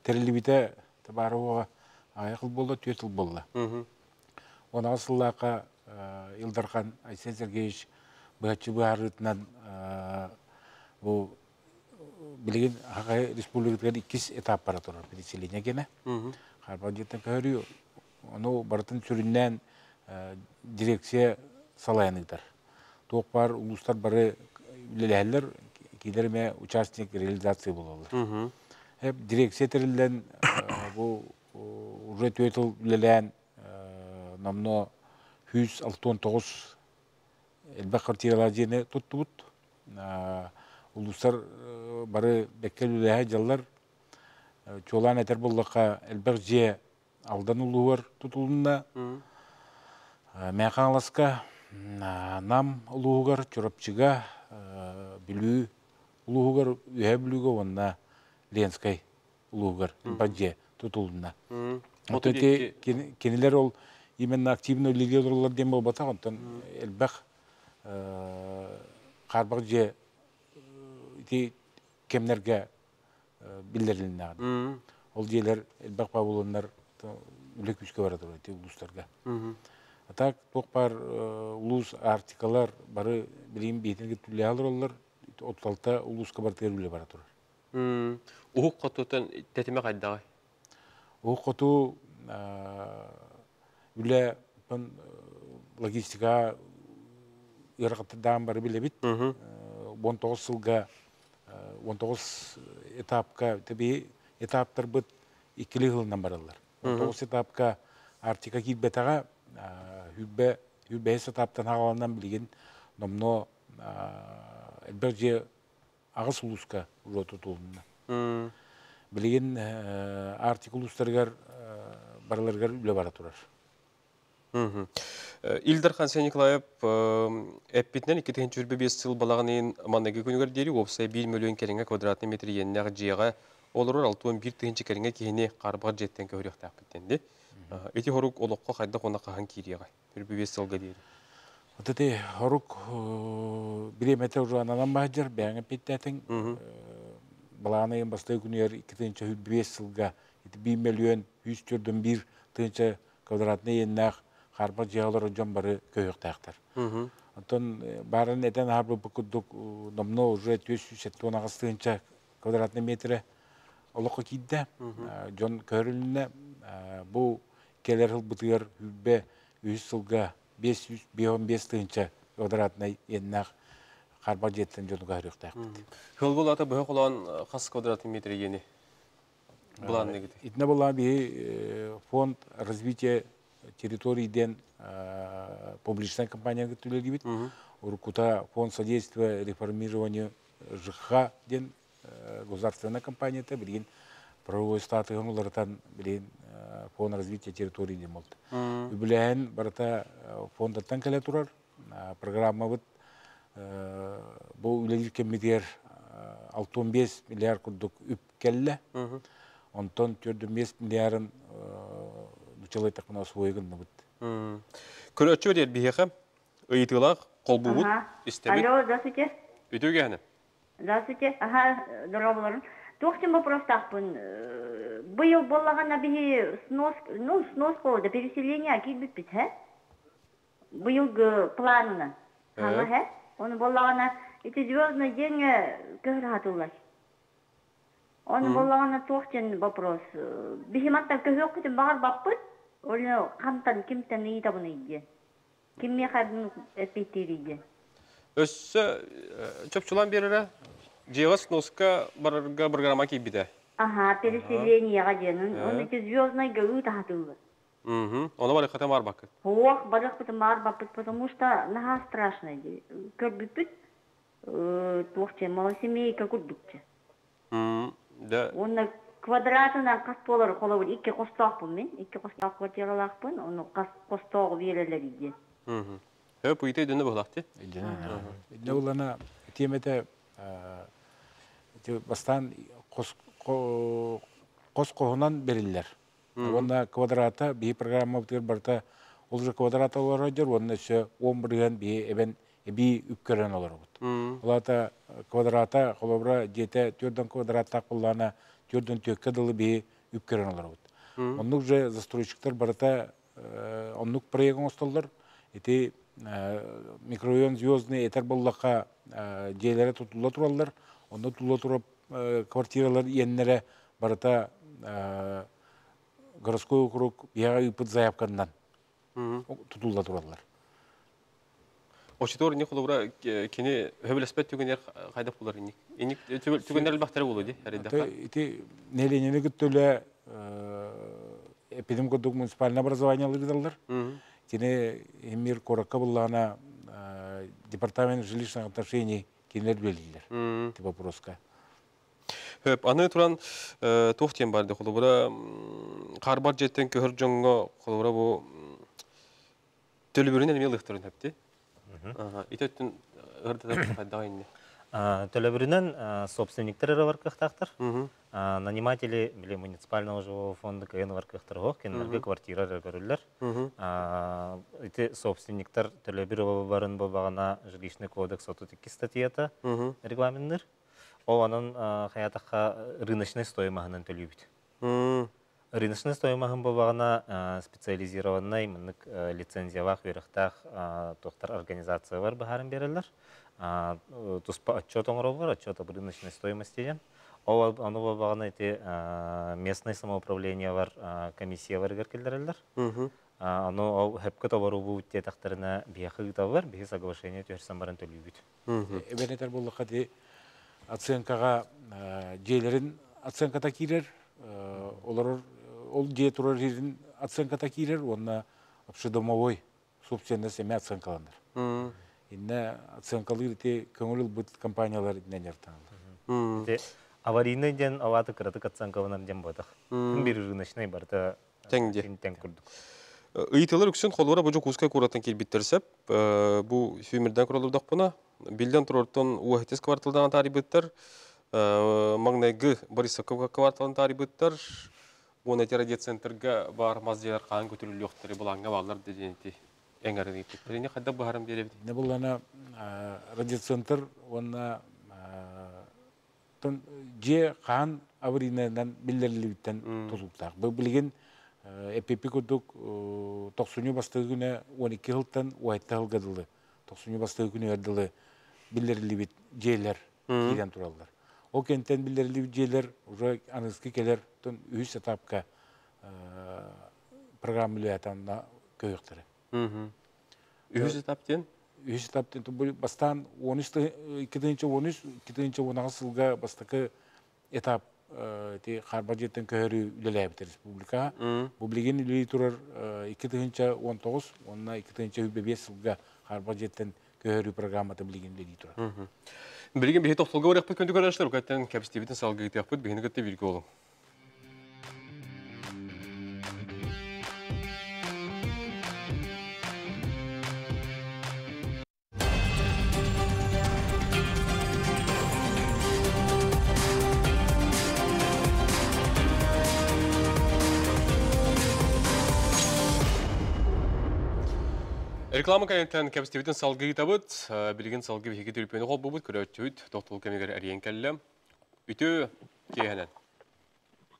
тэриллибитэ табаарыга аҕыйах жыл болла, 4 жыл болла. Онаҕа сыллаахха Ил Дархан Айсен Сергеевич быһаччы быһаарыытынан бу билигин Саха Республикатыгар иккис этап бара турар переселение генэ. Харбал дьиэттэн көһөрүү ону барытын сүрүннээн дирекция салайан ыытар. Туох баар улуустар бары үлэлэһэллэр, киилэр эмэ участник реализации буолаллар. Дирекция тэриллэн бу уже түөрт сыл үлэлээн номнуо 169 элбэх квартиралаах дьиэни туттубут. Улуустар бары бэккэ үлэлэһэ дьаллар. Чуолаан этэр буоллахха, элбэх дьиэ Алдан улууһугар тутулунна. Мэҥэ Хаҥаласка, Нам улууһугар, Чурапчыга, Бүлүү улууһугар, Үөһээ Бүлүүгэ уонна Ленскэй улууһугар элбэх дьиэ тутулунна. Оттон кинилэр ол именно активно үлэлии олороллор диэн буолбатах, онтон элбэх хаарбах дьиэ ити кэмнэргэ биллэрилиннэҕин. Ол дьиэлэр элбэх баабыланнар үлэ күүскэ бара турар ити улуустарга. А так туох баар улуус Арктикалар бары билигин биһитин үлэ олороллор, 36 улууска барытыгар үлэ бара турар. Уһук хотутан тэтимэ хайдаҕай? Уһук хоту үлэ логистика ыарахаттардаан бары билэбит. 19 сылга 19 этапка тэби этаптарбыт иккили сылынан бараллар. 19 этапка Арктика киирбэтэҕэ хүрбэ хүрбэһис этаптан хааланан билигин номнуо элбэх дьиэ аҕыс улууска уруо тутулунна. Билигин Арктика улуустарыгар барыларыгар үлэ бара турар. Ил Дархан Сен Николаев эппитинэн 2025 сыл балаҕан ыйын маныгы күнүгэр диэри уопсай 1 мөлүйүөн кэриҥэ квадратный метр иэннээх дьиэҕэ олорор 61 тыһыынча кэриҥэ киһини хаарбах дьиэттэн көһөрүөхтээхпит диэн. Ити хорук олоххо хайдах уонна хаһан киириэҕэй? 25 сылга диэри. Вот ити хорук бириэмэтэ уже ананан баһдьар бэйэҥ эппиттэтиҥ. Балаҕан ыйын бастакы күнүгэр 2025 сылга ити 1 мөлүйүөн 141 тыһыынча квадратный иэннээх хаарбах дьиэҕэ олорор дьон бары көһүөхтээхтэр. Оттон баарын этэн аһарбыппыт курдук номнуо уже 478 тыһыынча квадратный метрэ олоххо киирдэ. Дьон көһөрүлүннэ. Бу кэлэр сылбытыгар хүрбэ үһүс сылга 555 тыһыынча квадратный иэннээх хаарбах дьиэттэн дьону көһөрүөхтээхпит. Хыл булата быһа холоон хас квадратный метр иени былаанныгыт? Итинэ булаан биһи фонд развития территорий диэн публичная компания үлэлиибит. Уруккута фонд содействия реформированию ЖХ диэн государственная компанията билигин правовой статуһун уларытан билигин фонд развития территории диэн буолта. Үбүлээһин барыта фондаттан кэлэ турар. Программабыт бу үлэлиир кэммитигэр 65 миллиард курдук үп кэллэ. Онтон 45 миллиарын нучалай тахмына освои гынныбыт. Көрөөччү диэн биһиэхэ ыйытыылаах холбуубут истэбит. Алло, здравствуйте. Үтүө киэһэни. Здравствуйте. Ага, здороволорун. Туох тем вопростаахпын. Быйыл буоллаҕына биһи снос, ну, снос да переселение киирбиппит, һэ? Быйылгы планынан. Хаҥа, һэ? Оны буоллаҕына ити звездный день көһөр хатыллар. Оны буоллаҕына туох диэн вопрос. Биһи мантан көһүөхпүтүн баҕарбаппыт. Оны хантан кимтэн ыйытабыный диэн. Ким миэхэ эппиэттиирий диэн. Өссө чопчулаан биэрэрэ дьиэҕэ сноска барарга программа киирбитэ. Аха, переселениеҕа диэн. Оны ити звездныйга ыытаһатыллар. Ону барыххатын баарбаккыт. Суох, барыахпытын баарбаппыт, потому что наһаа страшно дии. Көрбүппүт туох диэн малосемейка курдук дьэ. Да. Уонна квадратынан хас буолар холобур икки хостоохпун мин, икки хостоох квартиралаахпын, ону хас хостооҕу биэрэллэр диэн. Хөп ыйыта өйдөнө быһылаах дии. Өйдөнө булана тиэмэтэ бастаан хос хоһунан бэриллэр. Уонна квадрата биһи программабытыгар барыта ол же квадрата олорор уонна өссө 10% биһи эбэн эбии үп көрөн олоробут. Ол аата квадрата холобура дьиэтэ төрдөн квадраттаах буоллаҕына төрдөн түөккэ дылы биһи үп көрөн олоробут. Оннук же застройщиктар барыта Оннук проект оҥостоллор. Ити микрорайон Звездный этэр буоллахха дьиэлэрэ тутулла тураллар. Онно тутулла турар квартиралар иэннэрэ барыта городской округ биһиэхэ ыыппыт заявканнан тутулла тураллар. Оччотугар инник холобура кини сөбүлэспэт түгэнигэр хайдах булар инник? Инник түгэннэр элбэхтэрэ буолуо дии, эрэйдэххэ. Ити нэһилиэнньэни кытта үлэ эпидем курдук муниципальное образование ыыталлар. Кини мир куоракка буллаҕына департамент жилищных отношений кинилэр үлэлииллэр ити вопроска. Хөп, аны туран туох диэн баар холобура хаарбар дьиэттэн көһөр дьоҥҥо холобура бу төлөбүрүнэн эмиэ ылыахтарын сөп Ити өттүн ырдатар хайдах инни? Төлөбүрүнэн собственниктар эрэ бар кыахтаахтар. Наниматели били муниципального жилого фонда кыайан ылар кыахтара суох, кинилэргэ квартира эрэ көрүллэр. Ити собственниктар төлөбүр ылалларын буоллаҕына жилищный кодекс 32 статьята регламенныыр. Ол онон хайатахха рыночный стоимоһынан төлүүбүт. Рыночный стоимоһын буоллаҕына специализированнай маннык лицензиялаах үөрэхтээх туохтар организациялар быһааран биэрэллэр. Туспа отчет оҥороллор, отчет об рыночной стоимости диэн. Ол ону буоллаҕына ити местное самоуправлениелар комиссияларыгар киллэрэллэр. Ону ол сөпкө толорубут диэтэхтэринэ биһиэхэ ыыталлар, биһи соглашение түһэрсэн баран төлүүбүт. Эбэн этэр буоллахха ити оценкаҕа дьиэлэрин оценката киирэр, олорор ол дьиэ турар сирин оценката киирэр уонна общедомовой собственность эмиэ оценкаланар. Иннэ оценкалыыр ити көҥүл ылбыт компаниялар иннэ дьарыктаналлар. Ити аварийный диэн алааты кыратык оценкаланар диэн буотах. Бир рыночный барыта Тэҥ диэ. Тэҥ курдук. Ыйытыылар үксүн холуора бу Дьокуускай куораттан киирбиттэр сөп. Бу сүүмэрдээн көрөлөрдөхпүнэ, биллэн турартан уоһитис кварталдан таарыйбыттар. Маҥнайгы Борисовка кварталын таарыйбыттар. Уонна эти радиоцентрга баар мас дьиэлэр хаан көтүрүллүөхтэри былааҥҥа бааллар да диэн ити эҥэрин ыйыппыттар. Ини хайдах быһааран биэрэбит? Не буллана радиоцентр уонна дьиэ хаан аварийнайынан биллэриллибиттэн тутулуктаах. Бу билигин эппиппи курдук тохсунньу бастакы күнэ 12 сылтан уһайта сылга дылы тохсунньу бастакы күнүгэр дылы биллэриллибит дьиэлэр киирэн тураллар. Ол кэнтэн биллэриллибит дьиэлэр уже аныгыскы кэлэр үһүс этапка программа үлээтэ көһүөхтэрэ. Үһүс этап диэн? Үһүс этап диэн бастаан 2013 2018 сылга бастакы этап ити хаарба дьиэттэн көһөрүү үлэлээбит республикаҕа. Бу билигин үлэлии турар 2019 уонна 2025 сылга хаарба дьиэттэн көһөрүү программата билигин үлэлии турар. Билигин биһи тохтолго барыахпыт күндү көрөөччүлэр, үкэттэн кэпсэтиибитин салгыытыахпыт, биһини кытта бииргэ буолуҥ. Реклама кэнниттэн кэпсэтиибитин салгыы ыытабыт. Билигин салгыы биһиги түрпүөнү холбуубут, көрөөччүбүт тохтол кэмигэр эрийэн кэллэ. Үтүө киэһэнэн.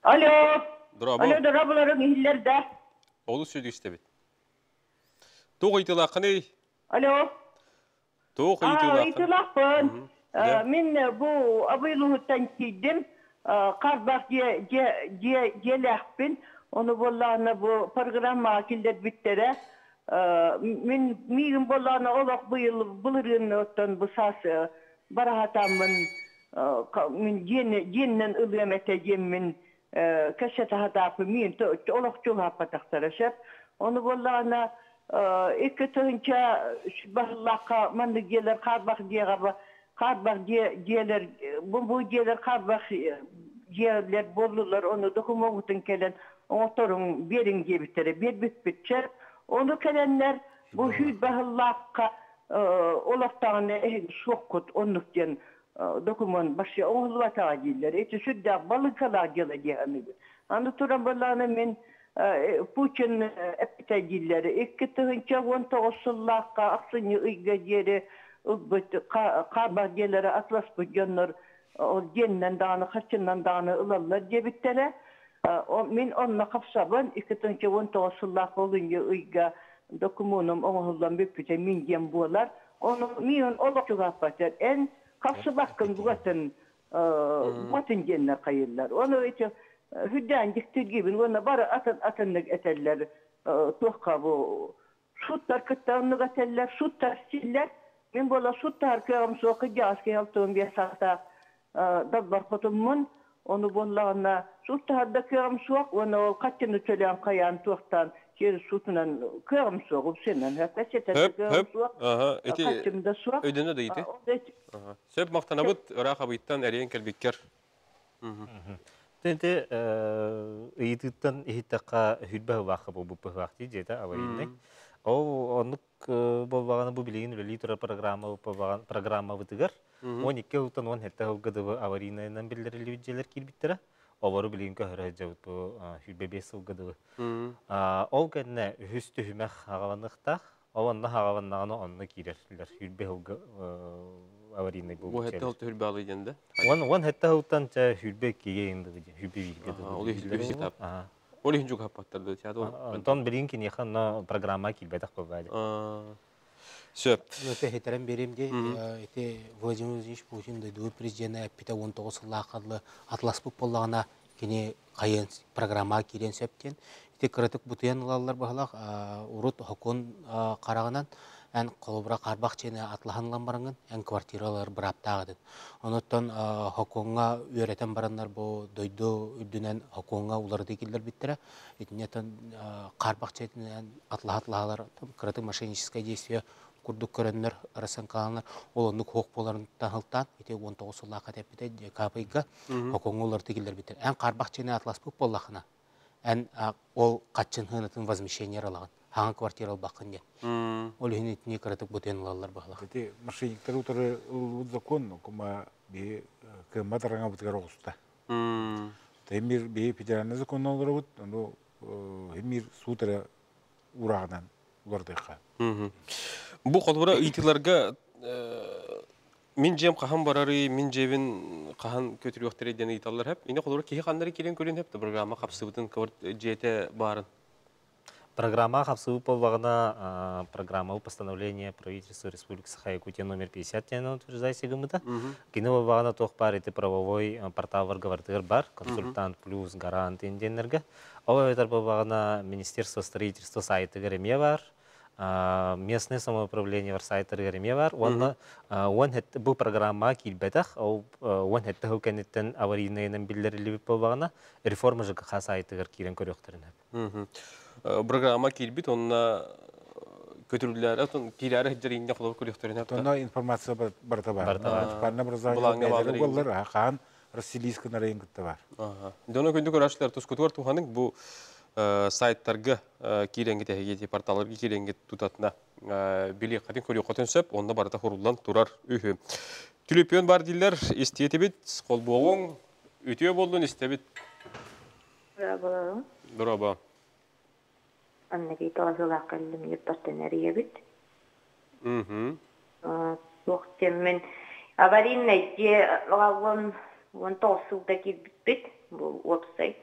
Алло. Дорообо. Алло, дорооболорум иһиллэр да? Олус сүдү истэбит. Туох ыйытыылааххыный? Алло. Туох ыйытыылааххын? Ыйытыылаахпын. Мин бу абыйлууһуттан тиийдим. Харбах дьиэлээхпин. Ону буоллаҕына бу программаҕа киллэрбиттэрэ. Мин миигин буоллаҕына олох быйыл былырыын оттон бу саас бараһатааммын мин дьиэннэн ылыам этэ диэммин кэссэ таһатааппын миин олох чугаһаппатахтара сөп. Ону буоллаҕына икки тыһыынча баһыллаахха маннык дьиэлэр хаарбах дьиэҕэ хаарбах дьиэлэр бу дьиэлэр хаарбах дьиэлэр буоллулар ону докумуоҥҥутун кэлэн оҥоторуҥ биэриҥ диэбиттэрэ биэрбиппит сөп. Ону кэлэннэр бу сүүс баһыллаахха олохтоҕуна эһиги суоххут оннук диэн докумуон вообще оҥоһуллубатаҕа дииллэр. Ити сүрдээх балыыҥкалаах дьыала дии саныыбын. Аны туран буоллаҕына мин Путин эппитэ дииллэр. 2019 сыллаахха ахсынньы ыйга диэри ылбыт хаарбах дьиэлэри атласпыт дьоннор ол дьиэннэн даҕаны харчынан даҕаны ылаллар диэбиттэрэ. Мин онно хапсабын 2019 сыллаах олунньу ыйга докумуонум оҥоһуллан бүппүтэ мин диэн буолар. Ону миин олох чугаһаппаттар. Эн хапсыбаккын бугатын бугатын диэннэр хайыллар. Ону ити хүддээн дьиктиргиибин уонна бары атын атыннык этэллэр туохха бу суттар кытта оннук этэллэр, суттар силлэр. Мин буола суттар кыаҕым суох кырдьаҕас киһи 65 саастаах далбар хотуммун. Ону буоллаҕына суттаһар да кыаҕым суох уонна ол хаччыны төлөөн хайаан туохтаан сиэр суутунан кыаҕым суох упсенан хөппө сетер Хөп, кыаҕым хөп. суох Аха, ити хаччым да суох. Өйдөнө да ити. Сөп мактанабыт ыраах абыйтан эриэн кэлбиккер. Тенте ыйытыттан иһиттэххэ хүрбэ хылаахха буолбут быһылаах дии дьиэтэ аварийнай. Ол оннук буолбаҕына бу билигин үлэлии турар программа программабытыгар 12 сылтан 17 сылга дылы аварийнайынан биллэриллибит дьиэлэр киирбиттэрэ. Олору билигин көһөрө сылдьабыт бу 25 сылга дылы. Ол кэннэ үһүс түһүмэх аҕаланыахтаах. Ол онно аҕаланнаҕына онно киирэллэр. 25 сылга аварийнай Бу буолбут хэтте дьиэлэр. хылты хүрбэ диэн да. Уон хэтте сылтан чэ хүрбэ иккигэ индиги дии, хүрбэ бииргэ дылы Ол дииллэр үһүс буолуо. этап. Аха. Ол иһин жугаппаттар да театр. Онтон билигин киниэхэ онно программа киирбэтэх буолбаады. Сөп. Өтө хитерен берем ди ити Владимир Владимирович Путин дойду президенэ эппитэ 19 сыллаах атласпыт боллаҕына кини хайын программа киирэн сөп диэн ити кыратык бутуйан ылаллар баһылах урут хокун хараҕынан эн холобура харбах чиэни атлаһан ылан бараҥын эн квартиралар бырааптааҕытын онуттан хокуҥҥа үөрэтэн бараннар бу дойду үрдүнэн хокуҥҥа уларытыы киллэрбиттэрэ итиннэтэн харбах чиэтинэн атлаһатлаһалар кыратык мошенническое действие курдук көрөннөр расценкаланар ол оннук хуох буоларын таһылтаан ити 19 сыллаахха тэппитэ декабрьга хокуҥҥа уларытыы киллэрбиттэр эн харбах чиэни атласпыт буоллахына эн ол хаччын хыанатын возмещение ылаҕын хаҥа квартира ылбаккын диэн ол иһин итини кыратык бутуйан ылаллар быһалах. Ити мошенниктар утары ылыллыбыт закон кума биһи кыаммат араҥабытыгар оҕуста. Эмир биһи федеральный закон олоробут, ону эмир суут эрэ урааҕынан улардыахха. Бу холобура ыйтыларга мин дьиэм хаһан барарый, мин дьиэбин хаһан көтүрүөхтэрэй диэн ыйыталлар хэп. Ини холобура киһи ханнары киирэн көрүн хэп, программа хапсыбытын дьиэтэ баарын. Программа хапсыбыт буоллаҕына программа постановление правительства Республики Саха-Якутия номер 50 диэн утверждайся гыммыта. Кини буоллаҕына туох баар ити правовой порталларга барытыгар бар, консультант плюс гарант диэннэргэ. Ол эбэтэр буоллаҕына Министерство строительства сайтыгар эмиэ бар, местное самоуправление бар сайтарыгар эмиэ бар. Уонна уон бу программаҕа киирбэтэх, ол 17 сыл кэнниттэн аварийнайынан биллэриллибит буоллаҕына реформа ЖКХ сайтыгар киирэн көрүөхтэрин сөп. Программа киирбит, онно көтүрүллэр, киирээри сылдьар инне холобур көрүөхтэрин Онно информация барыта бар. Барыта бар. Муниципальное образование Былааҥҥа баалар бэйэлэрэ буоллар, хаан Расселийскин район кытта бар. Дьоно күндү көрөөччүлэр тускутугар туханык бу сайттарга кииренгит эһиги порталларга кииренгит тутатына били хатын көрүөххөтүн сөп, онно барыта хуруллан турар үһү. Түлүпүөн бар дииллэр, истиэтибит, холбуоҕуҥ, үтүө боллун истэбит. Браво. Дороба. Анна тоҕусулаах кэллим Ньурбаттан эрийэбит. Туох диэммин аварийнай дьиэ 19 сылга киирбиппит бу уопсай.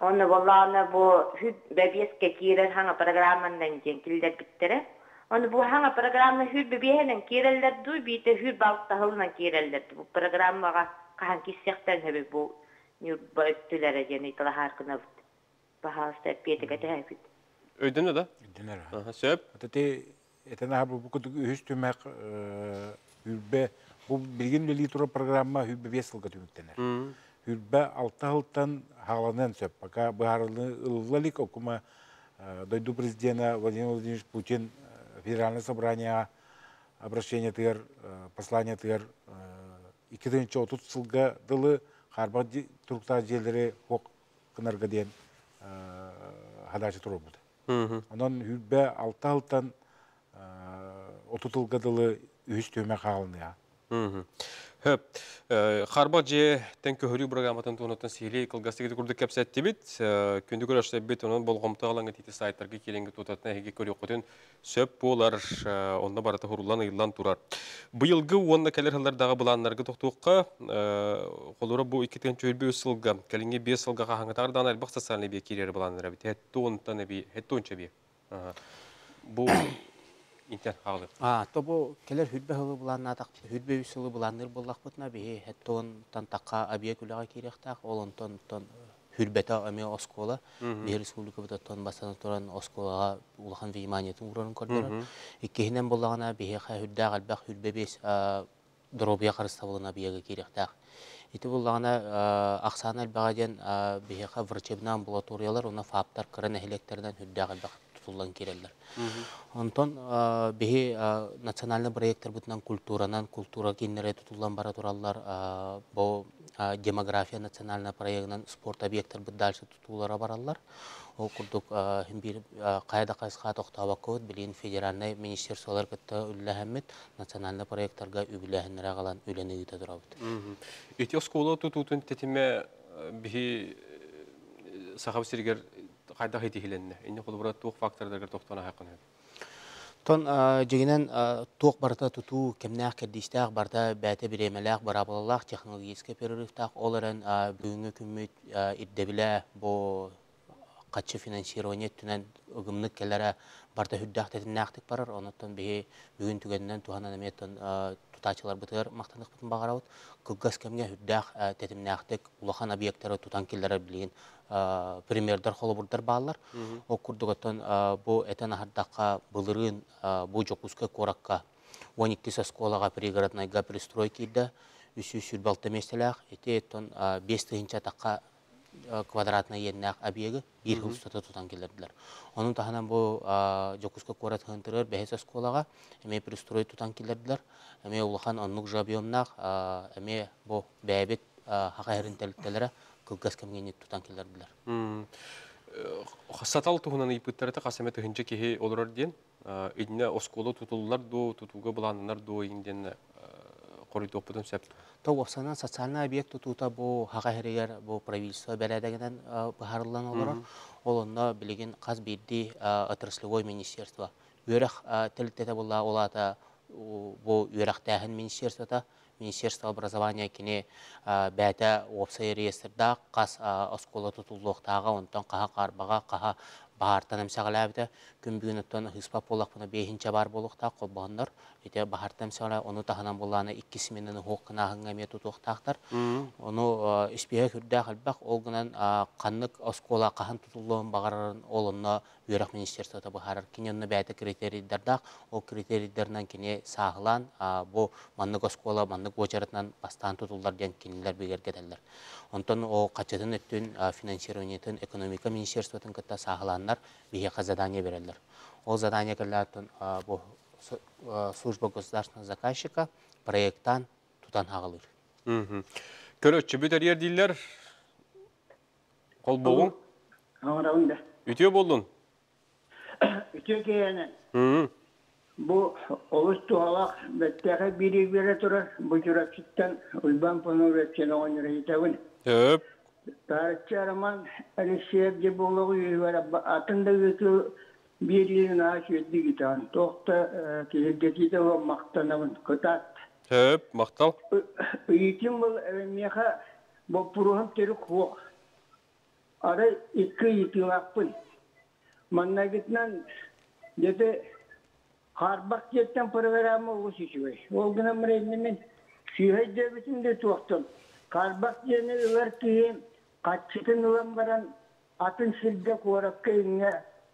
Онно буоллаҕына бу хүт бэбиэскэ киирэр хаҥа программанан диэн киллэрбиттэрэ. Ону бу хаҥа программа хүр бэбиэһинэн киирэллэр дуу, биитэ хүр балтаһылынан киирэллэр дуу. Бу программаҕа хаһан киирсиэхтэрин сөбүй бу Ньурба өттүлэрэ диэн ыйыталаһаар гынабыт. Пожалуйста, эппиэтигэ тэһэбит. Өйдөнө да? Өйдөнөр. Сөп. Ати этен аха бу кудук үһүс түмэх хүрбэ бу билигин үлэлии турар программа хүрбэ 5 сылга түмүктэнэр. Хүрбэ 6 сылтан хааланыан сөп. Пока быһаарылыы ылылла илик окума дойду президента Владимир Владимирович Путин федеральное собрание обращениетыгар посланиетыгар 2030 сылга дылы харбах туруктаах дьиэлэри хуок гынарга диэн хадачы туруорбут. Онон хүрбэ 6 сылтан 30 сылга дылы үһүс түмэх хаалыныа. Хөп. Харбах дьиэттэн көһөрүү программатын туһунан сиһилии кылгастык курдук кэпсэттибит. Күндү көрөөччүлэрбит, онон болҕомто ылаҥҥыт ити сайтарга киирэҥҥит тутатына эһиги көрүөххүтүн сөп буолар. Онно барыта хуруллан ыйыллан турар. Быйылгы уонна кэлэр сыллардағы былааннарга тохтуохха, холобура бу 2023 сылга, кэлиҥҥи 5 сылга хаһааҥҥытааҕар даҕаны элбэх социальнай биэ киирэр былааннар эбит. Хеттуонтан эби, хеттуонча биэ. Бу интен хаалыр. А, то бу кэлэр хүрбэ сылы былааннаатах, хүрбэ үс сылы былаанныыр буоллахпытына, биһи хеттуонтан тахха объект үлэҕэ киириэхтээх, ол онтон хүрбэтэ эмиэ оскуола. Биһи республикабыт оттон бастатан туран оскуолаҕа улахан вниманиетын уурарын көрдөрөр. Иккиһинэн буоллаҕына, биһиэхэ хүрдээх элбэх хүрбэ биэс доруобуйа харыстабылын объега киириэхтээх. Ити буоллаҕына ахсаана элбэҕэ диэн биһиэхэ врачебнай амбулаториялар уонна ФАПтар кыра нэһилиэктэринэн үрдээх элбэх тутуллан киирэллэр. Онтон биһи национальный проекттарбытынан культуранан культура кииннэрэ тутуллан бара тураллар. Бу демография национальный проегынан спорт объекттарбыт дальше тутуулара бараллар. Ол курдук биир хайа да хайысха тохтообоккобут, билигин федеральнай министерстволар кытта үлэлэһэммит национальный проекттарга үбүлээһиннэри аҕалан үлэни ыыта турабыт. Ити оскуола тутуутун тэтимэ биһи Саха сиригэр хайдах итиһилэннэ? Инни холобура туох фактордаргар тохтоон аһааккын? Тон дьигинэн туох барыта тутуу кэмнээх кэрдиистээх, барыта бэйэтэ бириэмэлээх, быраабылалаах, технологическай перерывтаах, ол эрэн бүгүҥҥү күммүт ирдэбилэ бу хаччы финансирование өттүнэн ыгымнык кэлэрэ барыта үрдээх тэтимнээхтик барар. Онон биһи бүгүн түгэнинэн туһанан эмиэ тутааччыларбытыгар махтаныахпытын баҕарабыт. Кылгас кэмҥэ үрдээх тэтимнээхтик улахан объекттары тутан киллэрэр билигин примердар, холобурдар бааллар. Ол курдук оттон бу этэн аһардахха былырыын бу Дьокуускай куоракка 12 оскуолаҕа пригороднайга пристрой киирдэ. 326 миэстэлээх. Ити оттон 5 тыһыынча тахха квадратнай иэннээх объегы биир сыл устата тутан киллэрдилэр. Онун таһынан бу Дьокуускай куорат ыһынтырыар бэһис оскуолаҕа эмиэ пристрой тутан киллэрдилэр. Эмиэ улахан оннук же объемнаах, эмиэ бу бэйэбит хаха иһэрин тэрилтэлэрэ кылгас кэмҥэ тутан киллэрдилэр. Сатал туһунан ыйыппыттарыта хас эмэ тыһыынча киһи олорор диэн, итиннэ оскуола тутуллар дуу, тутууга былааннанар дуу диэн хоруйдуохпутун сөп. То уопсанан социальный объект тутуута бу хаха иһэригэр бу правительство бэрээдэгинэн быһаарыллан олорор. Ол онно билигин хас биирдии отраслевой министерство үөрэх тэрилтэтэ буолла, ол аата бу үөрэхтээһин министерствота, Министерство образования кини бэйэтэ уопсай реестрдаах хас оскуола тутуллуохтааҕа, онтон хаһа хаарбаҕа, хаһа баһаартан эмсэҕэлээбитэ. Күн бүгүн оттон ыһыспат буоллахпына биэһинчэ баар буолуохтаах холбоһоннор. Ити баһаартан эмсэҕэлээ, ону таһынан буоллаҕына икки сменаны уһуох гынааһыҥҥа эмиэ тутуохтаахтар. Ону испииһэк үрдээх элбэх, ол гынан ханнык оскуола хаһан тутуллуон баҕарарын ол онно үөрэх министерствота быһаарар. Кини онно бэйэтэ критерийдардаах, ол критерийдарынан кини сааһылаан бу маннык оскуола маннык уочаратынан бастаан тутуллар диэн кинилэр бигэргэтэллэр. Онтон ол хаччытын өттүн финансированиетын экономика министерствотын кытта сааһылааннар биһиэхэ задание береллер. Ол задание кэллээтин бу служба государственного заказчика проекттаан тутан хаҕалыыр. Көрөччү бүтэриэр дииллэр. Холбоҕуҥ. Оҥоробун да. Үтүө буоллун. Үтүө киһинэн. Бу олус туһалаах бэттээхэй биирии биэрэ турар. Бу Чурапчыттан Уйбаан Панович оҕонньор ыйытабын. Өп. Таарыччы Роман Алексеев дьэ буолуоҕу үһүгэр атын да ыытыы биэриини наһаа үчүгэйдик ыытаҕын. Туох да киһиргэтиитэ суох махтанабын. Кытаат. Өп, махтал. Ыйытыым был миэхэ боппуруоһум төрүк суох. Арай икки ыйытыылаахпын. Маннайгытынан дьэ хаарбах дьиэттэн программа олус үчүгэй. Ол гынан баран мин сыыһа өйдөөбүтүм да туохтан. Хаарбах дьиэни ылар киһи хаччытын ылан баран атын сиргэ куоракка иҥҥэ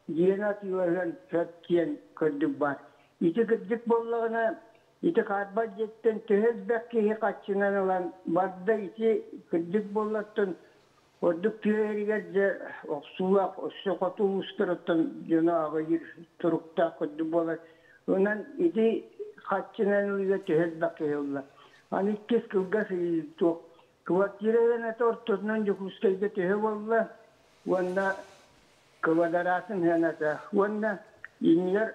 дьиэни атыылаһыан сөп диэн көрдүк баар. Ити кырдьык буоллаҕына, ити хаарбах дьиэттэн төһө элбэх киһи хаччынан ылан барда ити кырдьык буоллаттан ордук тыа иһигэр дьэ охсуулаах өссө хоту улуустарыттан дьоно аҕыйыыр туруктаах курдук буолар. Онон ити хаччынан ылыыга төһө элбэх киһи ылла. Аны иккис кылгас туох квартира сыаната ортотунан Дьокуускайга төһө буолла уонна квадратын сыаната уонна иннигэр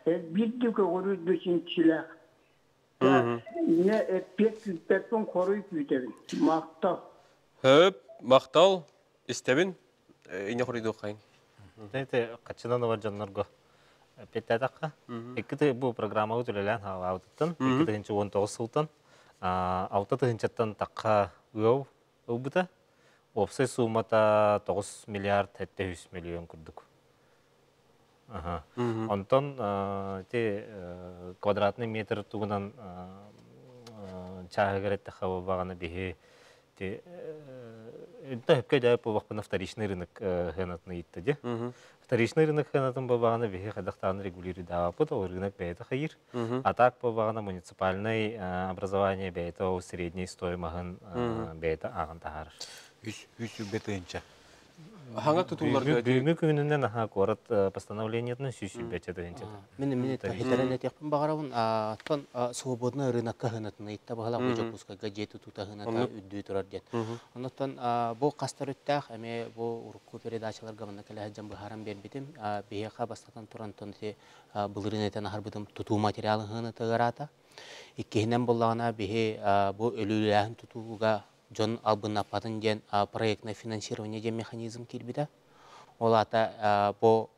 элбиир да көҕүрүүр да чинчилээх. Инньэ эппиэт күүппэппин хоруй күүтэбин. Махтал. Хөп, махтал. Истэбин. Инньэ хоруйдуоххайын. Ити хаччынан ылар дьоннорго эппиэттээтэххэ, икки бу программабыт үлэлээн хаалаабытыттан, 2019 сылтан 6 тыһыынчаттан тахха ыал ылбыта. Уопсай суумата 9 миллиард 700 миллион курдук. Онтон ити квадратный метр тугунан чааһыгар эттэххэ буолбаҕына биһи ити өпкө дьайып буолбахпына вторичный рынок хыанатын ыйытта дии. Вторичный рынок хыанатын буолбаҕына биһи хайдахтааны регулируйдаабаппыт, ол рынок бэйэтэ хайыыр. А так буолбаҕына муниципальный образование бэйэтэ ол средний стоимоһын бэйэтэ ааҕан таһаарар. Үс үс үбэ тыһыынча. Хаҥа тутууларга Бүгүҥҥү күнүнэн аха куорат постановлениетын 120 тыһыынча. Мин мин хитэрэн этиэхпин баҕарабын. Оттон свободный рынокка хынатын ыйытта баһылаах бу Дьокуускайга дьиэ тутуута хыната үрдүү турар диэн. Оннуттан бу хастар үттээх эмиэ бу урукку передачаларга манна кэлэ сылдьан быһааран биэрбитим. Биһиэхэ бастатан туран ити былырыын этэн аһарбытым тутуу материалын хыната ыараата. Иккиһинэн буоллаҕына биһи бу өлүүлээһин тутууга дьон албыннаппатын диэн проектное финансирование диэн механизм киирбитэ. Ол аата бу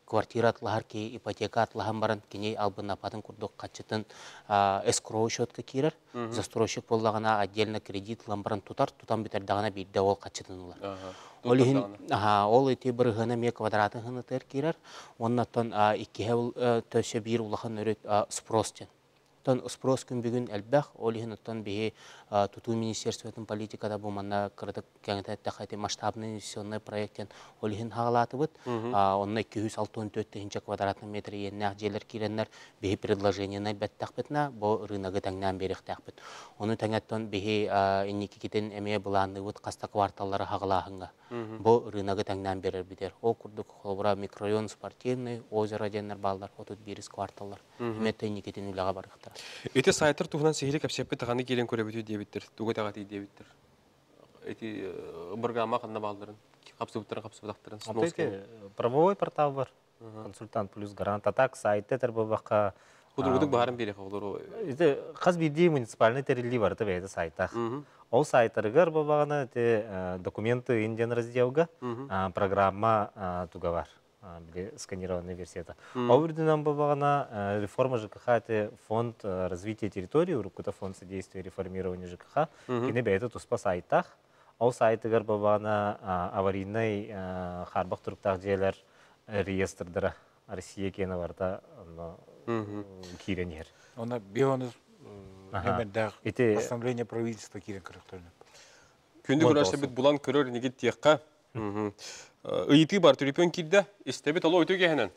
квартира атлаһар киһи ипотека атлаһан баран кини албыннаппатын курдук хаччытын эскроу счетка киирэр. Застройщик буоллаҕына отдельно кредит ылан баран тутар, тутан бүтэрдэҕинэ биирдэ ол хаччытын ылар. Ол иһин ол ити бырыһыана эмиэ квадратын хынытыгар киирэр. Уонна оттон иккиһэ өссө биир улахан өрүт спрос диэн. Оттон спрос күн бүгүн элбэх, ол иһин оттон биһи тутуу министерствотын политиката бу манна кыратык кэҥэтэ эттэххэ ити масштабный инвестиционный проект диэн ол иһин хаалаатыбыт. Онно 264 тыһыынча квадратный метр иэннээх дьиэлэр киирэннэр биһи предложениены элбэттэхпитинэ бу рыногы тэҥнээн биэриэхтээхпит. Ону тэҥэттэн биһи инникикитин эмиэ былаанныыбыт хаста кварталлары хаҕылааһыҥҥа. Бу рыногы тэҥнээн биэрэрбитигэр. Ол курдук холобура микрорайон спортивный, озеро диэннэр бааллар, 31 кварталлар. Эмиэ инникитин үлэҕэ барыахтара. Ити сайтар туһунан сиһили кэпсэппит таханы киирэн көрөбүтүй диэбиттэр. Тугу тэҕэтий диэбиттэр. Ити быргаама ханна баалларын, хапсыбыттарын, хапсыбатахтарын. Ити правовой портал бар. Консультант плюс гарант. А так сайты этэр буолбакка Худургутук баһарын биэриэх олору. Ити хас биирдии муниципальный тэриллии барыта бэйэтэ сайтах. Ол сайтарыгар буолбаҕына ити документы индиан разделга программа туга бар. Били сканированная версията. Ол үрдүнэн буолбаҕына реформа ЖКХ ити фонд развития территории, уруккута фонд содействия реформированию ЖКХ, кини бэйэтэ туспа сайтах. Ол сайтыгар буолбаҕына аварийнай хаарбах туруктаах дьиэлэр реестрдара Россия киэнэ барыта онно киирэн иһэр. Онно бионус нөмердээх постановление правительства киирэн көрөхтөрүнэ. Күндү көрөөччүбүт булан көрөр инигит тиэххэ. Ыйытыы бар түрүпүөн киирдэ. Истэбит оло үтүө киэһэнэн.